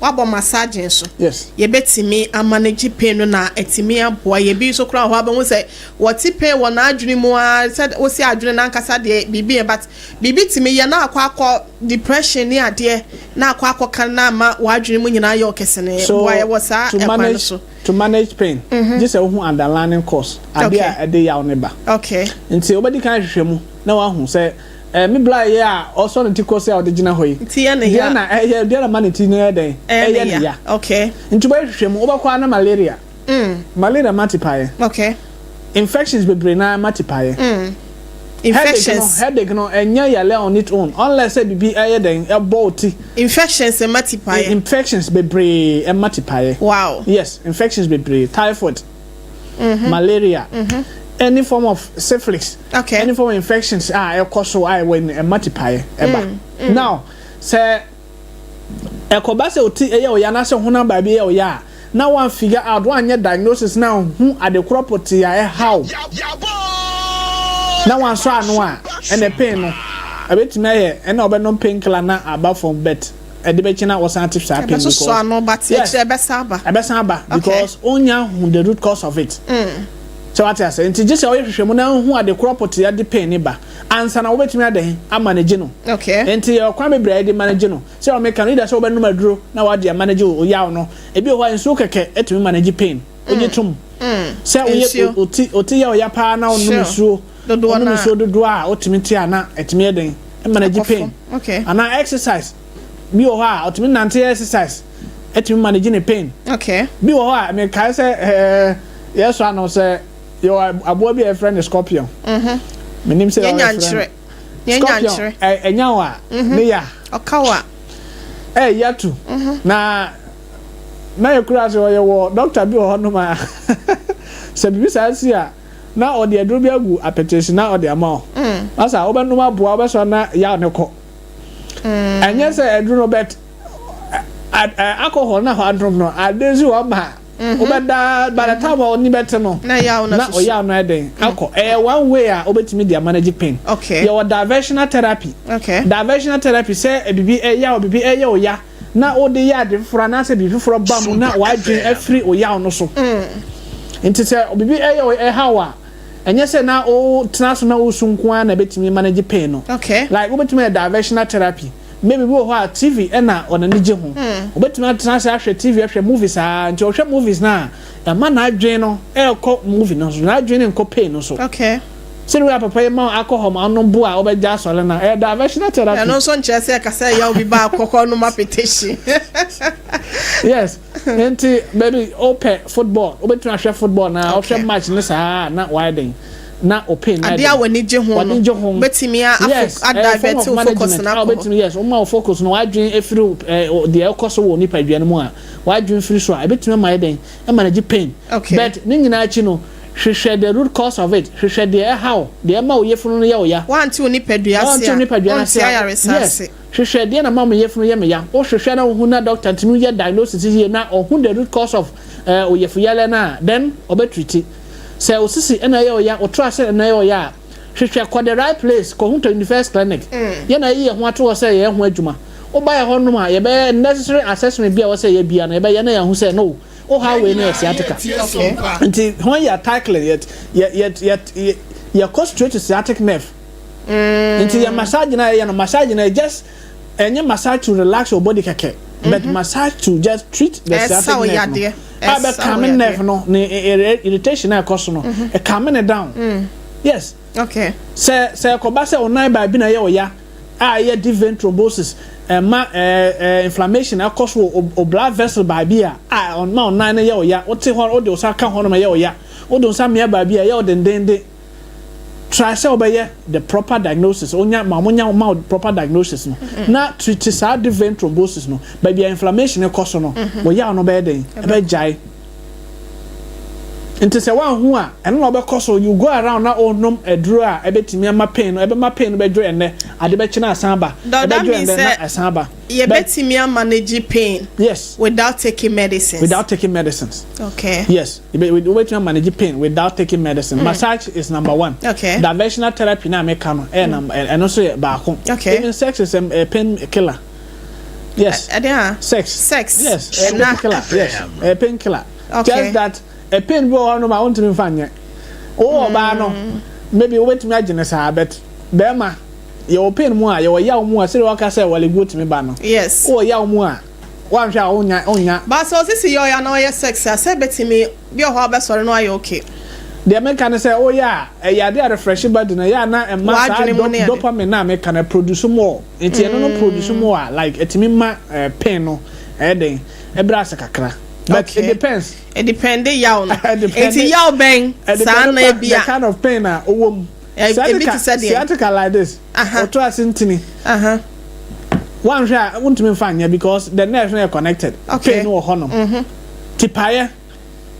wabɔ massage nso? Yes. Yɛbɛtumi amanage pain no na ɛtumi aboa yɛ. Bi nso koraa wɔ hɔ, abɛhu sɛ wɔte pain wɔ n'adwene mu a, sɛ wosi adwene n'ankasa deɛ biribi yɛ, but biribi tumi yɛ na akɔ depression ne adeɛ na akɔ akɔka na ama w'adwene mu nyinaa yɛ ɔkɛse. So boa yɛ wɔ saa to ɛkwan no manage so. To manage pain, gye sɛ wohu underlying cause, adeɛ a ɛde yaw ne ba. Nti wobɛdi kan ahwehwɛ mu na wahu sɛ me bla yɛ a ɔsɔ ne ti kɔ sɛ a ɔde gyina hɔ yi, nti yɛ ne deɛ ya na ɛyɛ deɛ na ma ne ti no yɛ dɛn? Ɛyɛ ne ya. Nti wobɛhwehwɛ mu, wobɛkɔ ana malaria. Malaria ma tipaeɛ. Infections bebree naa ma tipaeɛ. Infections. Headache no, ɛnyɛ yale on its own unless sɛ biribi ɛyɛ dɛn, ɛbɔ wo ti. Infections ma tipaeɛ? Infections bebree ɛma tipaeɛ. Yes, infections bebree, typhoid, malaria, any form of syphilis, any form of infections a ɛkɔ so a ɛwɔ no, ɛma tipaeɛ ɛba. Now sɛ ɛkɔba sɛ oti ɛyɛ ɔya anaasɛ honam baabi ɛyɛ ɔya a, na one figure out, one diagnosis na hu adekorɔ pɔtee a ɛhaw na wansɔ ano a, ɛnɛ pain no ɛbɛtumi ayɛ ɛna ɔbɛnom pain killer na aba fam, but ɛde bɛkyi na wɔsan te saa pain. Ɛbɛsoso ano, but Yes. akyire ɛbɛsa aba. Ɛbɛsan aba because onya hu the root cause of it. Sɛ wate ase, nti gye sɛ ɔyɛ hwehwɛ mu na hu adekorɔ pɔtee ade pain ne ba ansa na wobɛtumi adɛn amanage no. Nti yɛ ɔkwan bebree a yɛde manage no. Sɛ ɔmeka no, either sɛ wobɛnom aduro na wade amanage wo yaw no. Ebi wɔ hɔ a, nsuo kɛkɛ ɛtumi manage pain. Wogye tom sɛ woyɛ Nsuo. oti yɛ ɔya paa na wonom nsuo dodoɔ wonom na nsuo dodoɔ a wotumi te a, na ɛtumi yɛ den manage ɛkɔ pain. fam. Anaa exercise bi wɔ hɔ a, ɔtumi nante yɛ exercise, ɛtumi manage ne pain. Bi wɔ hɔ a, mekae sɛ yɛsɔ ano sɛ yɛwɔ aboa bi a yɛfrɛ no scorpion. Menim sɛ yɛnya yɛfrɛ no nkyerɛ, yɛnya scorpion. Nkyerɛ. Ɛnya wo a, ne ya ɔka wa. Ɛyɛ tu na yɛ kura sɛ ɔyɛ wɔ doctor bi wɔ hɔnom a, sɛ biribi saa si a, na ɔde aduro bi agu apɛtɛsi na ɔde ama wo. Masa wobɛnom aboa, wobɛsɔ na yaw ne kɔ. Ɛnyɛ sɛ aduro no, but alcohol na hɔ adrom no ade si hɔ ma wobɛda. By the time a ɔni bɛte no, na yaw na na soso. Ɔyaw no ɛdɛn akɔ. Ɛyɛ one way a wobɛtumi de amanage pain. Yɛwɔ diversional therapy. Diversional therapy, sɛ biribi ɛyɛ wo, biribi ɛyɛ wo ya na wode yɛ ade foforɔ anaasɛ biribi foforɔ ba mu na w'adwene afiri wo yaw no so. Nti sɛ biribi ɛyɛ wo, ɛha wo a, ɛnyɛ sɛ na wotena so na wosu nko ara na ɛbɛtumi manage pain no. Like wobɛtumi ayɛ diversional therapy. Maybe bi wɔ hɔ a, TV ɛna ɔnani gye ho, wobɛtumi atena ase ahwɛ TV, ahwɛ movies aa. Nti ɔhwɛ movies na ɛma n'adwene no ɛrekɔ movie no so, n'adwene no nkɔ pain no so. Sɛde wei a papa yi ma wo alcohol ma ɔnom bo a, wobɛgya asɔre no a, ɛyɛ diversional therapy. Ɛno nso nkyerɛ sɛ ɛkasa ɛyɛ obi ba akɔkɔ nom apetehyi. Yes, nti baabi wopɛ football, wobɛtumi ahwɛ football na wohwɛ match ne saa na wayɛ den na o pain na adeɛ a w'ani gye ho no w'ani gye ho bɛtumi yes a divert wo focus na na akɔ akɔ hɔ. Wobɛtumi, yes, woma wo focus no, w'adwene efiri deɛ ɛkɔ so wɔ nipadua no mu a, w'adwene firi so a, ɛbɛtumi ama yɛ den ɛmanage pain. But ne nyinaa akyi no, hwehwɛ the root cause of it. Hwehwɛ deɛ ɛha wo, deɛ ɛma wo yɛfunu no yɛ wo ya. Wante wo nipadua ase wante a wo nipadua no ase wonte a ayaresa ase. Hwehwɛ deɛ na ma me yɛfunu yɛ me ya. Wohwehwɛ na wohu na doctor ntumi yɛ diagnosis yie na ɔhu the root cause of oyɛfu yɛlɛ no a, then ɔbɛtreat. Sɛ osisi ɛna ɛyɛ ɔya, wotra ase ɛna ɛyɛ ɔya a, hwehwɛ kɔ the right place, kɔhu 21st Clinic. Yɛn na yɛyi yɛn ho ato hɔ sɛ yɛyɛ ho adwuma. Woba yɛ hɔ nom a, yɛbɛyɛ necessary assessment bi a ɛwɔ sɛ yɛ bia no, yɛbɛyɛ na yɛahu sɛ no, wo ha wei no yɛ sciatica. Nti when you are tackling yɛ yɛ yɛ yɛ yɛkɔ straight to sciatic nerve. Nti yɛ massage na yɛyɛ no, massage na yɛ just ɛnyɛ massage to relax your body kɛkɛ, but massage to just treat the ɛsa wo sciatic nerve no yadeɛ. a ɛsa bɛ wo calm yadeɛ. Nerve no ne irritation a ɛkɔ so no, ɛ calm ne down, yes. Sɛ ɛkɔba sɛ ɔnan baabi na ɛyɛ ɔya a, ɛyɛ deep vein thrombosis, ɛma ɛɛ ɛɛ inflammation ɛkɔ so wɔ o blood vessel baabi a ɔma ɔnan no yɛ ɔya, wote hɔ, wode wo nsa ka hɔ nom ɛyɛ ɔya, wode wo nsa mmea baabi a ɛyɛ ɔdendenden, try sɛ wobɛyɛ the proper diagnosis. Onya ma ɔmo nya ma wo proper diagnosis no na treat saa deep vein thrombosis no. Baabi a inflammation kɔ so no, wɔyaw no bɛyɛ den, ɛbɛgyae. Nti sɛ woanhu a, ɛno na wobɛkɔ so, you go around na wonom aduro a ɛbɛtumi ama pain no, ɛbɛma pain no bɛdwo ɛnnɛ, ade bɛkye na asan aba, Doc, that ɛbɛdwo means ɛnnɛ na sɛ ɛsan aba. But yɛbɛtumi a manage pain yes, without taking medicines. without taking medicines. Okay. Yes, wobɛtumi a manage pain without taking medicine. Massage is number one. Okay. Diversional therapy na meka no, ɛyɛ number, ɛno nso yɛ baako. Okay. Even sex is a pain killer. Yes. Ɛdeɛ a? Sex. Sex. Yes, ɛyɛ Ɛna. pain killer. Yes, ɛyɛ pain killer. Okay. Just that a pain bi wɔ hɔ nom a wontumi nfa nyɛ. Wowɔ ɔbaa no, maybe wobɛtumi agye ne saa, but bɛrima, yɛwɔ pain mu a, yɛwɔ yaw mu a, sɛdeɛ wɔka sɛ wɔleguo tumi ba no. Yes. Wowɔ yaw mu a, woanhwɛ a wonya wonya. But sɛ osisi yɛ ɔyɛ na ɔyɛ sex a, sɛ ebetumi bi wɔ hɔ a ɔbɛsɔre na wayɛ okay. Deɛ meka ne sɛ woyɛ a, ɛyɛ adeɛ a refresh body no, ɛyɛ a na ɛma saa W'adwene mu ne ade. dopamine no a meka no, ɛproduce more. Nti ɛno no produce more a, like ɛtumi ma pain no ɛyɛ den, ɛbrɛ ase kakra. But Okay. it depends. It depend yaw no. It depend. Nti yaw bɛn It saa depend na pa ebi the a. kind of pain a ɔwɔ mu. Ebi Sciatica, te sɛ deɛ. sciatica like this. Aha. Ɔto ase ntini. Aha. Woanhwɛ a wontumi nfa nyɛ because the nerves no yɛ connected. Okay. Pain no wɔ hɔnom. Tipaeɛ.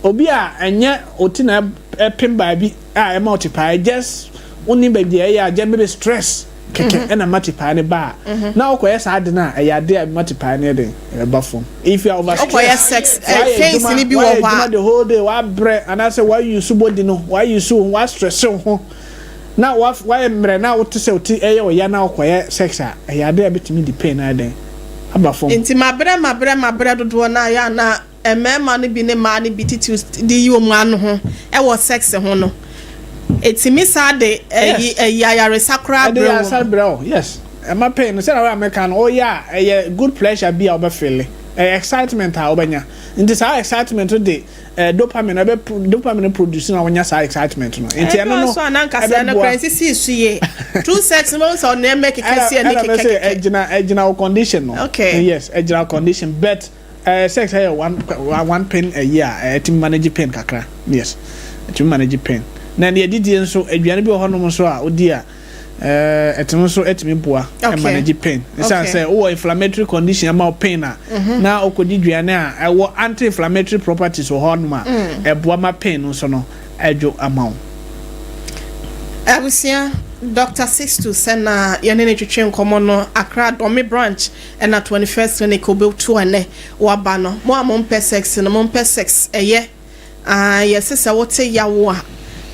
Obi a ɛnyɛ oti na ɛpem baabi a ɛma ɔtipaeɛ just wonim baabi a ɛyɛ a just maybe stress kɛkɛ ɛna ɛma tipaeɛ no ba a na wokɔyɛ saa ade no a ɛyɛ ade a ɛma tipaeɛ no yɛ den ɛba fam. If you are over Wokɔyɛ stressed, sex wayɛ pains adwuma ni bi wɔ wayɛ hɔ adwuma a. the whole day wabrɛ anaasɛ wayi so body no wayi so wo ho wastress wo ho na wayɛ mmerɛ na wote sɛ wo ti ɛyɛ wo ya na wokɔyɛ sex a ɛyɛ ade a ɛbɛtumi de pain no ayɛ den aba fam. Nti mabrɛ mabrɛ mabrɛ dodoɔ no a yɛ a na mmarima no bi ne mmaa no bi titiriw de yi wɔn ano ho wɔ sex ho no, ɛtumi saa de ɛyi Yes. ɛyi ayaresa koraa Ɛde brɛ ayaresa wɔn. brɛ wo, yes. Ɛma pain no, sɛdeɛ woyɛ a meka no, woyɛ a ɛyɛ good pleasure bi a wobɛfeele, ɛyɛ excitement a wobɛnya. Nti saa excitement no de eh, dopamine, ɛbɛ dopamine produce na wonya saa excitement no. Nti Ɛbi ɛno wɔ no nso a na nka sɛ ɛno ɛbɛboa. koraa nsisi so yie. True sex no bɛhu sɛ ɔnneɛma keka si ani Ɛna keka mɛ sɛ keka. ɛgyina ɛgyina wo condition no. Okay. Yes, ɛgyina wo condition but Eh sex ɛyɛ one one pain ɛyi a ɛtumi manage pain kakra yes ɛtumi manage pain na deɛ didie nso aduane bi wɔ hɔnom nso a wodi a ɛɛ ɛtumi nso ɛtumi boa manage pain ɛsan sɛ wowɔ inflammatory condition ɛma wo pain a mhm. na wokɔdi aduane a ɛwɔ anti inflammatory properties wɔ hɔnom a mm. ɛboa ma pain no nso no ɛdwo ama wo. Abusua, Dr. Sixtu sɛ na yɛne ne twetwe nkɔmmɔ no Accra Dɔme branch Ɛna 21st clinic obetu ɛnɛ waba no mo a mo mpɛ sex no mo mpɛ sex ɛyɛ aah yɛse sɛ wote yawo a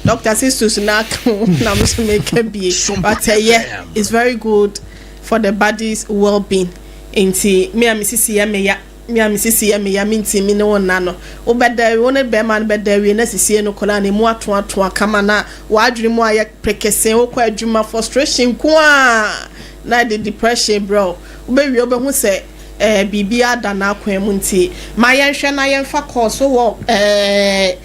doctor sisters na aka ho na me so meka bie but ɛyɛ it's very good for the body's well being nti me a me sisi yɛ me ya me a me sisi yɛ me ya me nti me ne wo nna no wobɛda awie wo ne bɛrima no bɛda awie na sisie no koraa na emu atoatoa kama na w'adwene mu ayɛ prekese wokɔ adwuma frustration nko a na ɛde depression brɛ wo. Wobɛwie wobɛhu sɛ eh, biribiara da n'akwan mu nti ma yɛnhwɛ na yɛmfa kɔɔ so wɔ eh,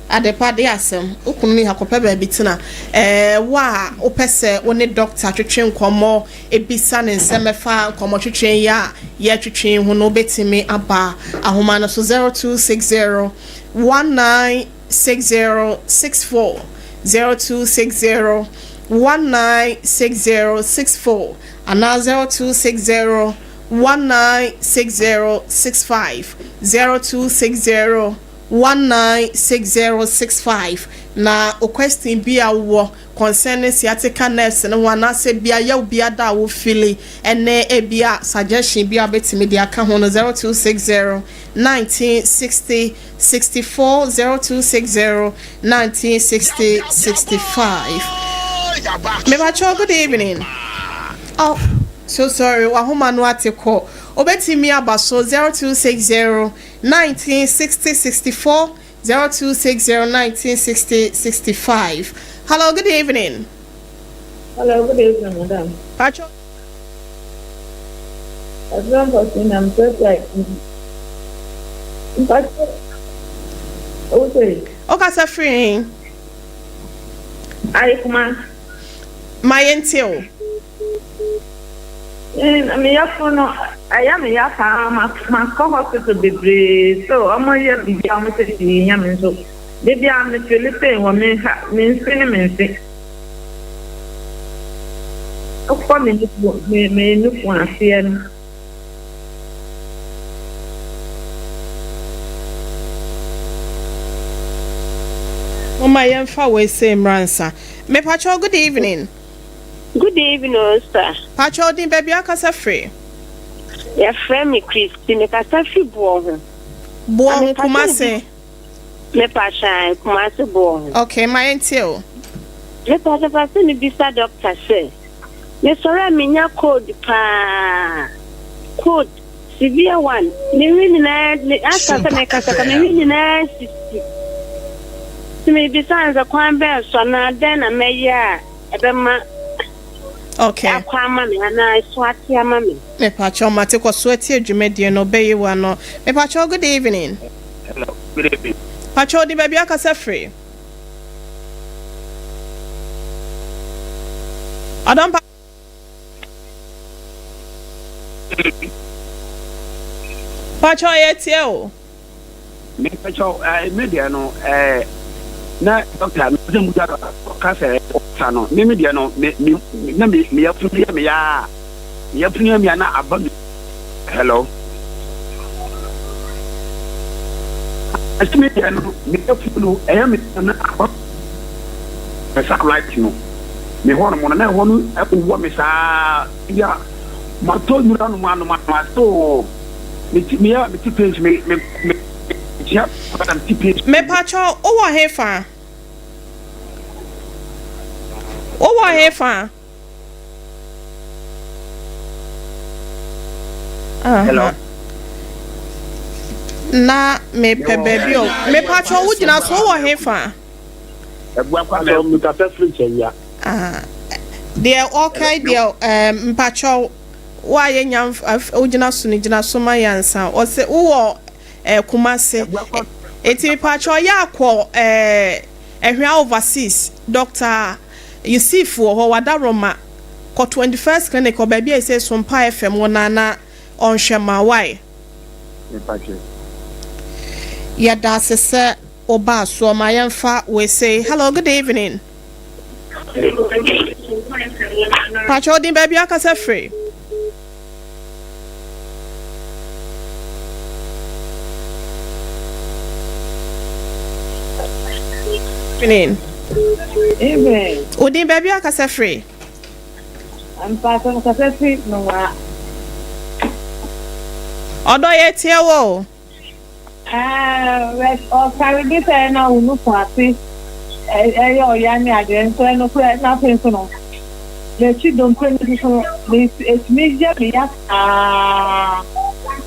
adepa de asɛm. Wo kunu ni ha kɔpɛ baabi tena. Eh, wo a wopɛ sɛ wo ne dɔkta twetwe nkɔmmɔ, bisa ne nsɛm ɛfa nkɔmmɔtwetwe yi a yɛtwetwe ho no, wobɛtumi aba ahoma no so 0260 19 6064 0260 196064 anaa 0260 196065 0260 196065 na o question bi a wowɔ concerning sciatica nerves no ho anaasɛ bia yaw bi ada a wo feeli ɛne ebia suggestion bi a wobɛtumi de aka ho no 0260 1960 64 0260 1960 65. Mepakyɛw good evening. Oh, so sorry, wahoma no ate kɔ. Obetumi aba so 0260 1960 64 0260 1960 65. Hello, good evening. Hello, good evening, madam. Pacho. Wokasa firi he? Ayekuma. Ma yɛntie wo. Me yafunu no ɛyɛ me ya paa makɔ hospital bebree so ɔmo yɛ biribi a ɔmo sɛ hwee nya me nso da biara me feel pain wɔ me ha me nse ne me nse. Ɔkɔ me nufu me me nufu aseɛ no. Momma yɛmfa wei sei mmra nsa. Mepakyɛw good evening. Good evening o sir. Pakyɛw din baabi a kasa firi. Yɛfrɛ me Christy mekasa firi boɔ ho. Boɔ ho Kumase. Mepakyɛ Kumase boɔ ho. Okay ma yɛntie o. Mepakyɛ pa sɛ mebisa doctor sɛ mesɔre a menya cold paa cold Severe one, me hwene nyinaa, me asa sɛ mekasa ka me hwene nyinaa sisi. Nti mebisa no sɛ kwan bɛn so anaa dɛn na mɛyɛ a ɛbɛma Okay. akɔ ama me anaa ɛso ate ama me. Mepakyɛw mate kɔ so atie dwumadie no bɛyi w'ano. Mepakyɛw good evening. Hello, good evening. Pakyɛw din baabi akasa firi. Ɔdɔ Pakyɛw yɛ tie o. Me pakyɛw ɛɛ me deɛ no ɛɛ na doctor me sɛ musa ɔka sɛ ɔsa no me me deɛ no me me na me me yafunu yɛ me yaa me yafunu yɛ me ya na aba me hello ɛsɛ me deɛ no me yafunu no ɛyɛ me na aba me sa right no. Me hɔ nom no, na ɛhɔ no wɔ me saa bi a matɔ nnuru anom anom anom a so me ti me yɛ me ti pains me me me tia na me ti pains. Mepakyɛw wowɔ he fa? Wowɔ he fa? Hello. Na mepɛ baabi o. Mepakyɛw wo gyina so wowɔ he fa? Pastor mekasa firi Kyawia. Ah, deɛ ɔkae deɛ ɛɛ mpakyɛw wo a yɛnya wogyina so no gyina so ma yɛn ansa ɔsɛ wowɔ ɛɛ Kumase eti mpakyɛw yɛ akɔ ɛɛ Ɛhwea overseas Doctor Yusif wɔ hɔ wadaroma kɔ 21st clinic wɔ baabi a ɛsɛ Sompa FM wɔ na na ɔnhwɛ ma why. Yɛda ase sɛ wobaa soɔ ma yɛmfa wei sei. Hello, good evening. Pakyɛ wo din baabi akasa firi? Evening. Evening. Wo din baabi akasa firi? Mpatsɔ mekasa fi Nowaa. Ɔdɔ yɛ tie wo o. Ɛɛ ɔkare bi sɛ na wo nufu ase ɛyɛ ɔya ne adeɛ nso ɛnokorɛ na afei nso no n'akyi dompe no nso no ɛtumi yɛ me ya saa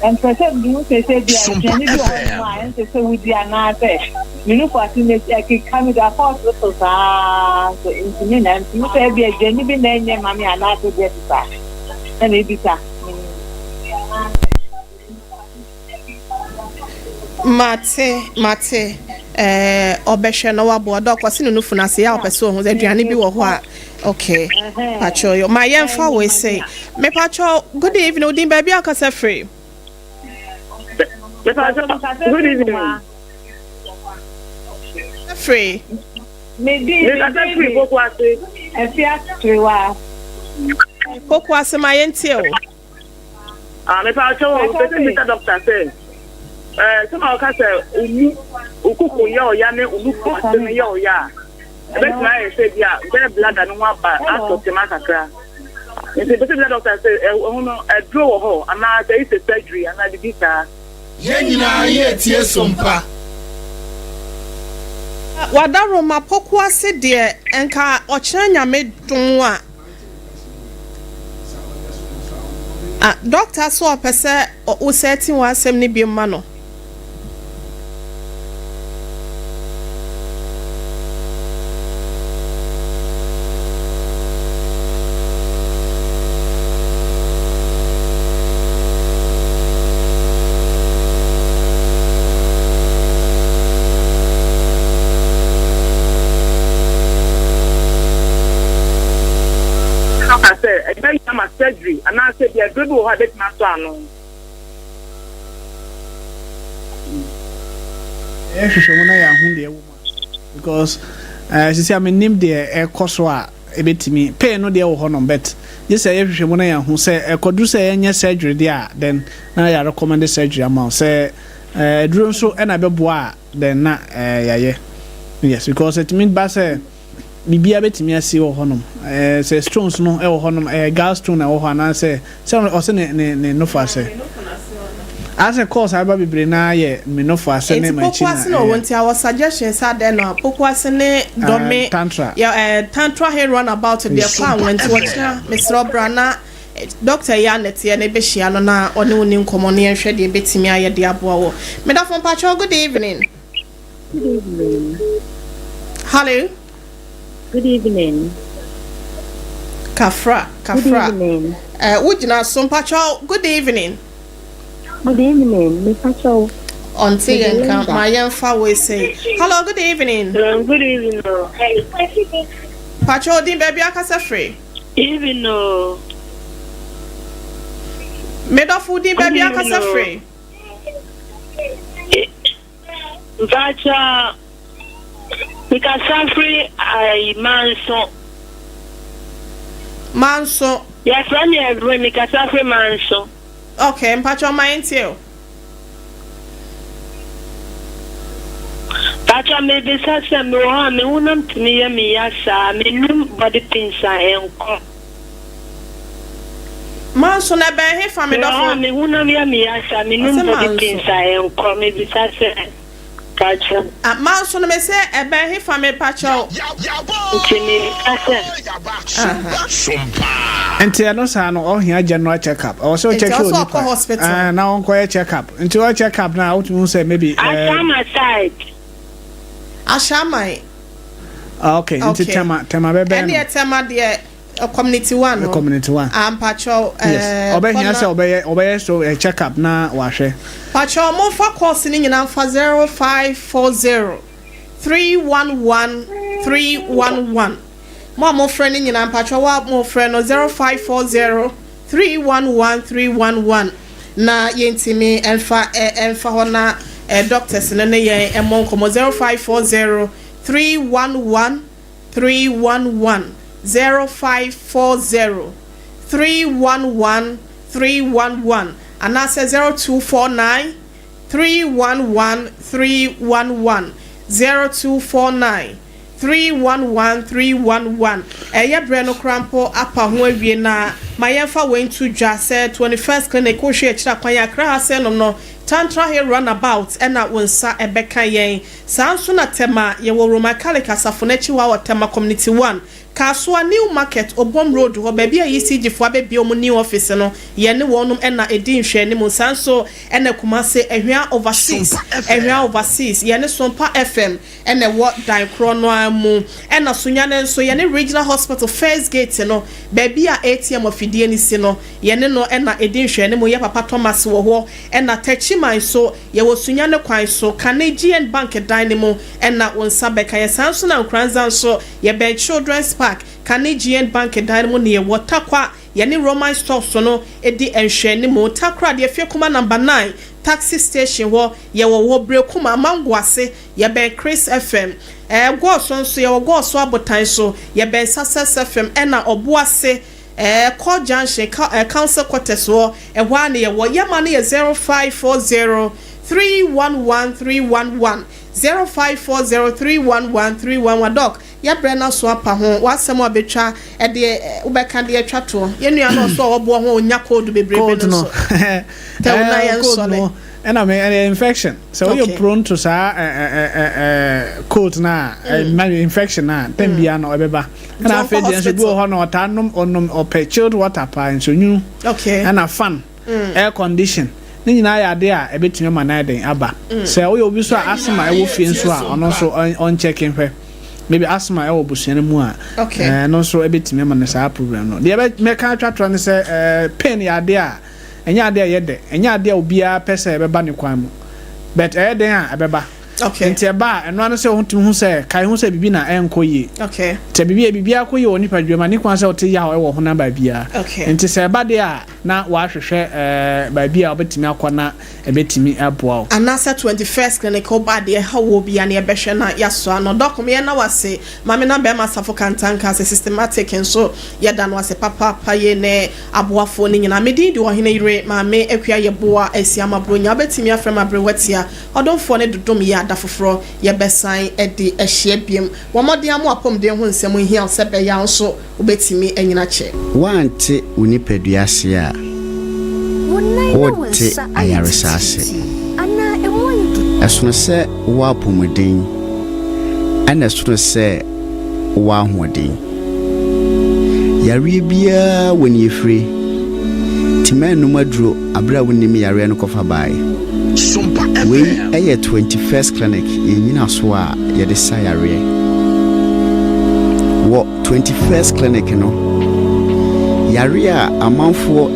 ɛmpɛ sɛ mehu sɛ sɛ bi a aduane bi wɔ hɔ nom a ɛnsɛ sɛ wodi anaasɛ Me nufu ase no ɛkeka me do akɔ ɔsoro so saa nso ntumi na ntumi sɛ ebi aduane bi na ɛnyɛ ma me anaasɛ bi ɛte saa na mebisa. Mate mate ɛɛ ɔbɛhwɛ na waboa dɔk ɔse ne nufu no ase yɛ a ɔpɛ sɛ ɔhu sɛ aduane bi wɔ hɔ a okay patrɔ yo ma yɛmfa wei sei me patrɔ good evening odin baabi a ɔkasa firi. Good evening. Firi. Mekasa firi Pokuase. Afia Kyerewaa. Pokuase ma yɛntie o. Ah, mepa wo kyɛw o, mepɛ sɛ mebisa doctor sɛ, eh, sɛ ma ɔka sɛ omu, okoko yɛ ɔya ne onufu ase no yɛ ɔya a, ɛbɛtumi ayɛ sɛ bi a bɛyɛ bladder no ho aba atɔ tema kakra. Nti mepɛ sɛ bisa doctor sɛ, ɛho no, aduro wɔ hɔ anaa sɛ ɛyɛ sɛ surgery anaa biribi saa. Yɛn nyinaa yɛ tie som pa. Wadaroma pokuase deɛ nka ɔkyena nyame dom a ah doctor so ɔpɛ sɛ wo sɛte w'asɛm no biom ma no. Ɔka sɛ, Ɛbɛyɛ ama surgery anaasɛ ebia aduro bi wɔ hɔ a ebetumi asɔ ano. Yɛyɛ nhwehwɛmu na yɛahu deɛ ɛwɔ mu a because eh, sisi a mennim deɛ ɛkɔ so a ɛbɛtumi pain no deɛ wɔ hɔ nom but gye sɛ yɛ hwehwɛ mu na yɛahu sɛ ɛkɔduru sɛ yɛnyɛ surgery deɛ a then na yɛ recommend surgery ama wo sɛ aduro nso ɛna ɛbɛboa a then na yɛayɛ. Yes, because ɛtumi ba sɛ biribiara bɛtumi asi wɔ hɔnom. Ɛɛ sɛ stones no wɔ hɔnom, ɛyɛ gallstone na ɛwɔ hɔ anaasɛ sɛ ɔsɛ ne ne ne nofo ase. Asɛ course a ɛba bebree naa yɛ me nofo ase ne Nti m'akyi na Pokuase na ɔwɔ ɛyɛ. nti awɔ suggestion sɛ adɛn na Pokuase ne Dɔme Tantra. yɛ ɛɛ Tantra Hill runabout deɛ kɔ anwa nti ɔkyena mesrɛ wo bra na doctor yi a nɛteɛ no bɛhyia no na ɔne wo ni nkɔmmɔ na yɛnhwɛ deɛ ɛbɛtumi ayɛ de aboa wɔ. Medafo mpakyɛw, good evening. Good evening. Hello. Good evening. Kafra, Good kafra. evening. Wogyina so mpakyɛw, good evening. Good evening. Mepakyɛw. Ɔnte Mede yɛn ka Linda. ma yɛmfa wei sei. Hello, good evening. Hello, good evening. Oh. Pakyɛw din baabi akasa firi. Evening. Oh. Medɔfo din Good baabi evening. akasa Oh. firi. Mpakyɛw, mekasa firi ayi Manso. Manso. Yɛfrɛ me Evelyn, mekasa firi Manso. Okay, mpakyɛw ma yɛntie o. Mpakyɛw mebisa sɛ mewɔ hɔ a me honam tumi yɛ me ya saa, menum body pains a ɛnkɔ. Manso na ɛbɛn he fa Mewɔ hɔ a medɔfo? me honam yɛ me ya saa, menum Ɔsɛ body Manso. pains a ɛnkɔ, mebisa sɛ mpakyɛw. Ah, Manso no me sɛ ɛbɛn he fa me pakyɛw? Nti mebisa sɛ. Aha. Nti ɛno saa no ɔhia general check up. Ɔwɔ sɛ Nti ɔcheck ɔsɛ ɔkɔ onipa. hospital. Ah, na ɔnkɔyɛ check up. Nti ɔyɛ check up na wotumi hu sɛ maybe Ashama side. Ahyɛaman. Ah, okay, nti Okay. Tema bɛbɛn no. Ɛneɛ Tema deɛ community one no. Community one. Ah, mpakyɛw Yes. Ɔbɛhia sɛ kɔna. ɔbɛyɛ so check up na wahwɛ. Pakyɛw momfa course no nyinaa mfa 0540 311 311. Mo a mofrɛ no nyinaa mpakyɛw wo a mofrɛ no 0540 311 311 na yɛntumi ɛmfa ɛmfa hɔ na doctors no ne yɛn ɛmmɔ nkɔmmɔ 0540 311 311 0540 311 311 anaasɛ 0249 311 311 0249 311 311. Ɛyɛ berɛ no kora mpo apa ho awie na ma yɛmfa wei nto dwa sɛ 21st Clinic wohwɛ akyiri akwan Akra ha sɛ nom no Tantra Hill runabout ɛna wo nsa ɛbɛka yɛn. Saa nso na Tema yɛwɔ Roman Catholic asafo no akyi hɔ a wɔ Tema Community 1, Kasoa New Market Obom Road hɔ baabi a ECG foɔ abɛbie wɔn new office no yɛne wɔnom ɛna ɛdi nhwɛanim. Saa nso ɛna Kumase Ahwea Overseas Ahwea Overseas yɛne Sompa FM ɛna ɛwɔ dan korɔ no ara mu. Ɛna Sunyani nso yɛne Regional Hospital first gate no baabi a ATM afidie no si no yɛne no ɛna ɛdi nhwɛanim. Yɛ Papa Thomas wɔ hɔ. Ɛna Techiman nso yɛwɔ Sunyani kwan so Kane GN Bank dan no mu ɛna wo nsa bɛka yɛ. Saa nso na Nkoranza nso yɛbɛn Children's Park Kane GN Bank dan no mu ne yɛwɔ. Takwa yɛne Roman Stores no di nhwɛanim. Takoradi Afiekuma number 9 taxi station hɔ yɛwɔ wɔ Berekum Amango ase yɛbɛn Chris FM. Gɔɔso nso yɛwɔ Gɔɔso Abotan so yɛbɛn Success FM. Ɛna Ɔboase Court Junction Council Quarters hɔ ɛhɔ a ne yɛwɔ. Yɛma no yɛ 0540 311 311 0540 311 311. Doc, yɛbrɛ no so apa ho w'asɛm a bɛtwa ɛdeɛ wobɛka deɛ atwa toɔ yɛn nua no ɔso a wɔboa ho ɔnya cold bebrebe Cold no no. so tɛw na yɛn cold sɔle no ɛna me ɛyɛ infection sɛ woyɛ prone to saa ɛ ɛ ɛ cold na ɛ infection na tem bia no ɛbɛba. Ɛna afei deɛ nso bi wɔ hɔ no ɔtaa nom ɔnom ɔpɛ chilled water paa nso nwunu ɛna fan air condition ne nyinaa yɛ ade a ɛbɛtumi ama nan den aba. Sɛ woyɛ obi so a asthma ɛwɔ fie nso a ɔno nso ɔnkyɛke nhwɛ maybe asthma ɛwɔ busua no mu a ɛno nso ɛbɛtumi ama no saa problem no. Deɛ mɛka atwa ne sɛ pain yɛ ade a ɛnyɛ ade a ɛyɛ dɛ, ɛnyɛ ade a obiara pɛ sɛ ɛbɛba ne kwan mu, but ɛyɛ den a ɛbɛba. Nti ɛba a ɛno ano sɛ wotumi hu sɛ kae hu sɛ biribi na ɛnkɔ yie. Sɛ biribi yɛ biribi akɔ yie wɔ nipadua mu a ne kwan sɛ ɔte yaw ɛwɔ honam baabiara. Nti sɛ ɛba deɛ a na wahwehwɛ baabi a wobɛtumi akɔ na ɛbɛtumi aboa wo. Anaasɛ 21st Clinic woba deɛ ɛha wɔ bia ne yɛbɛhwɛ na yɛasoa no. Doc, yɛn na wase maame na bɛrima asafo kantanka sɛ systematic nso yɛda no ase papaapa. Yɛ ne Aboafoɔ no nyinaa, me din de Ɔhene Yere Maame Akua Yeboah Asiamah Buronya. Wobɛtumi afrɛ me Aberewatia. Ɔdomfoɔ ne dodom yɛ ada foforɔ yɛbɛsan de ahyia biom. Bɔ mmɔden ara ma w'apɔmuden ho nsɛm nhia wo sɛ ɛbɛyɛ a wo nso wobɛtumi anyini akyɛ. Woante wo nipadua ase a, Wo nan ne wo worete nsa ayɛ ayaresa ase. titiritii anaa emu ayɛ duru. Ɛsono sɛ wowɔ apɔmuden, ɛna ɛsono sɛ wowɔ ahoɔden. Yareɛ biara wɔ nea ɛfire, nti mɛnnom aduro aberɛ a wonnim yareɛ no kɔfa baeɛ. Wei yɛ 21st Clinic, yɛn nnyinasoɔ a yɛde sa yareɛ. Wɔ 21st Clinic no, yareɛ a amanfoɔ.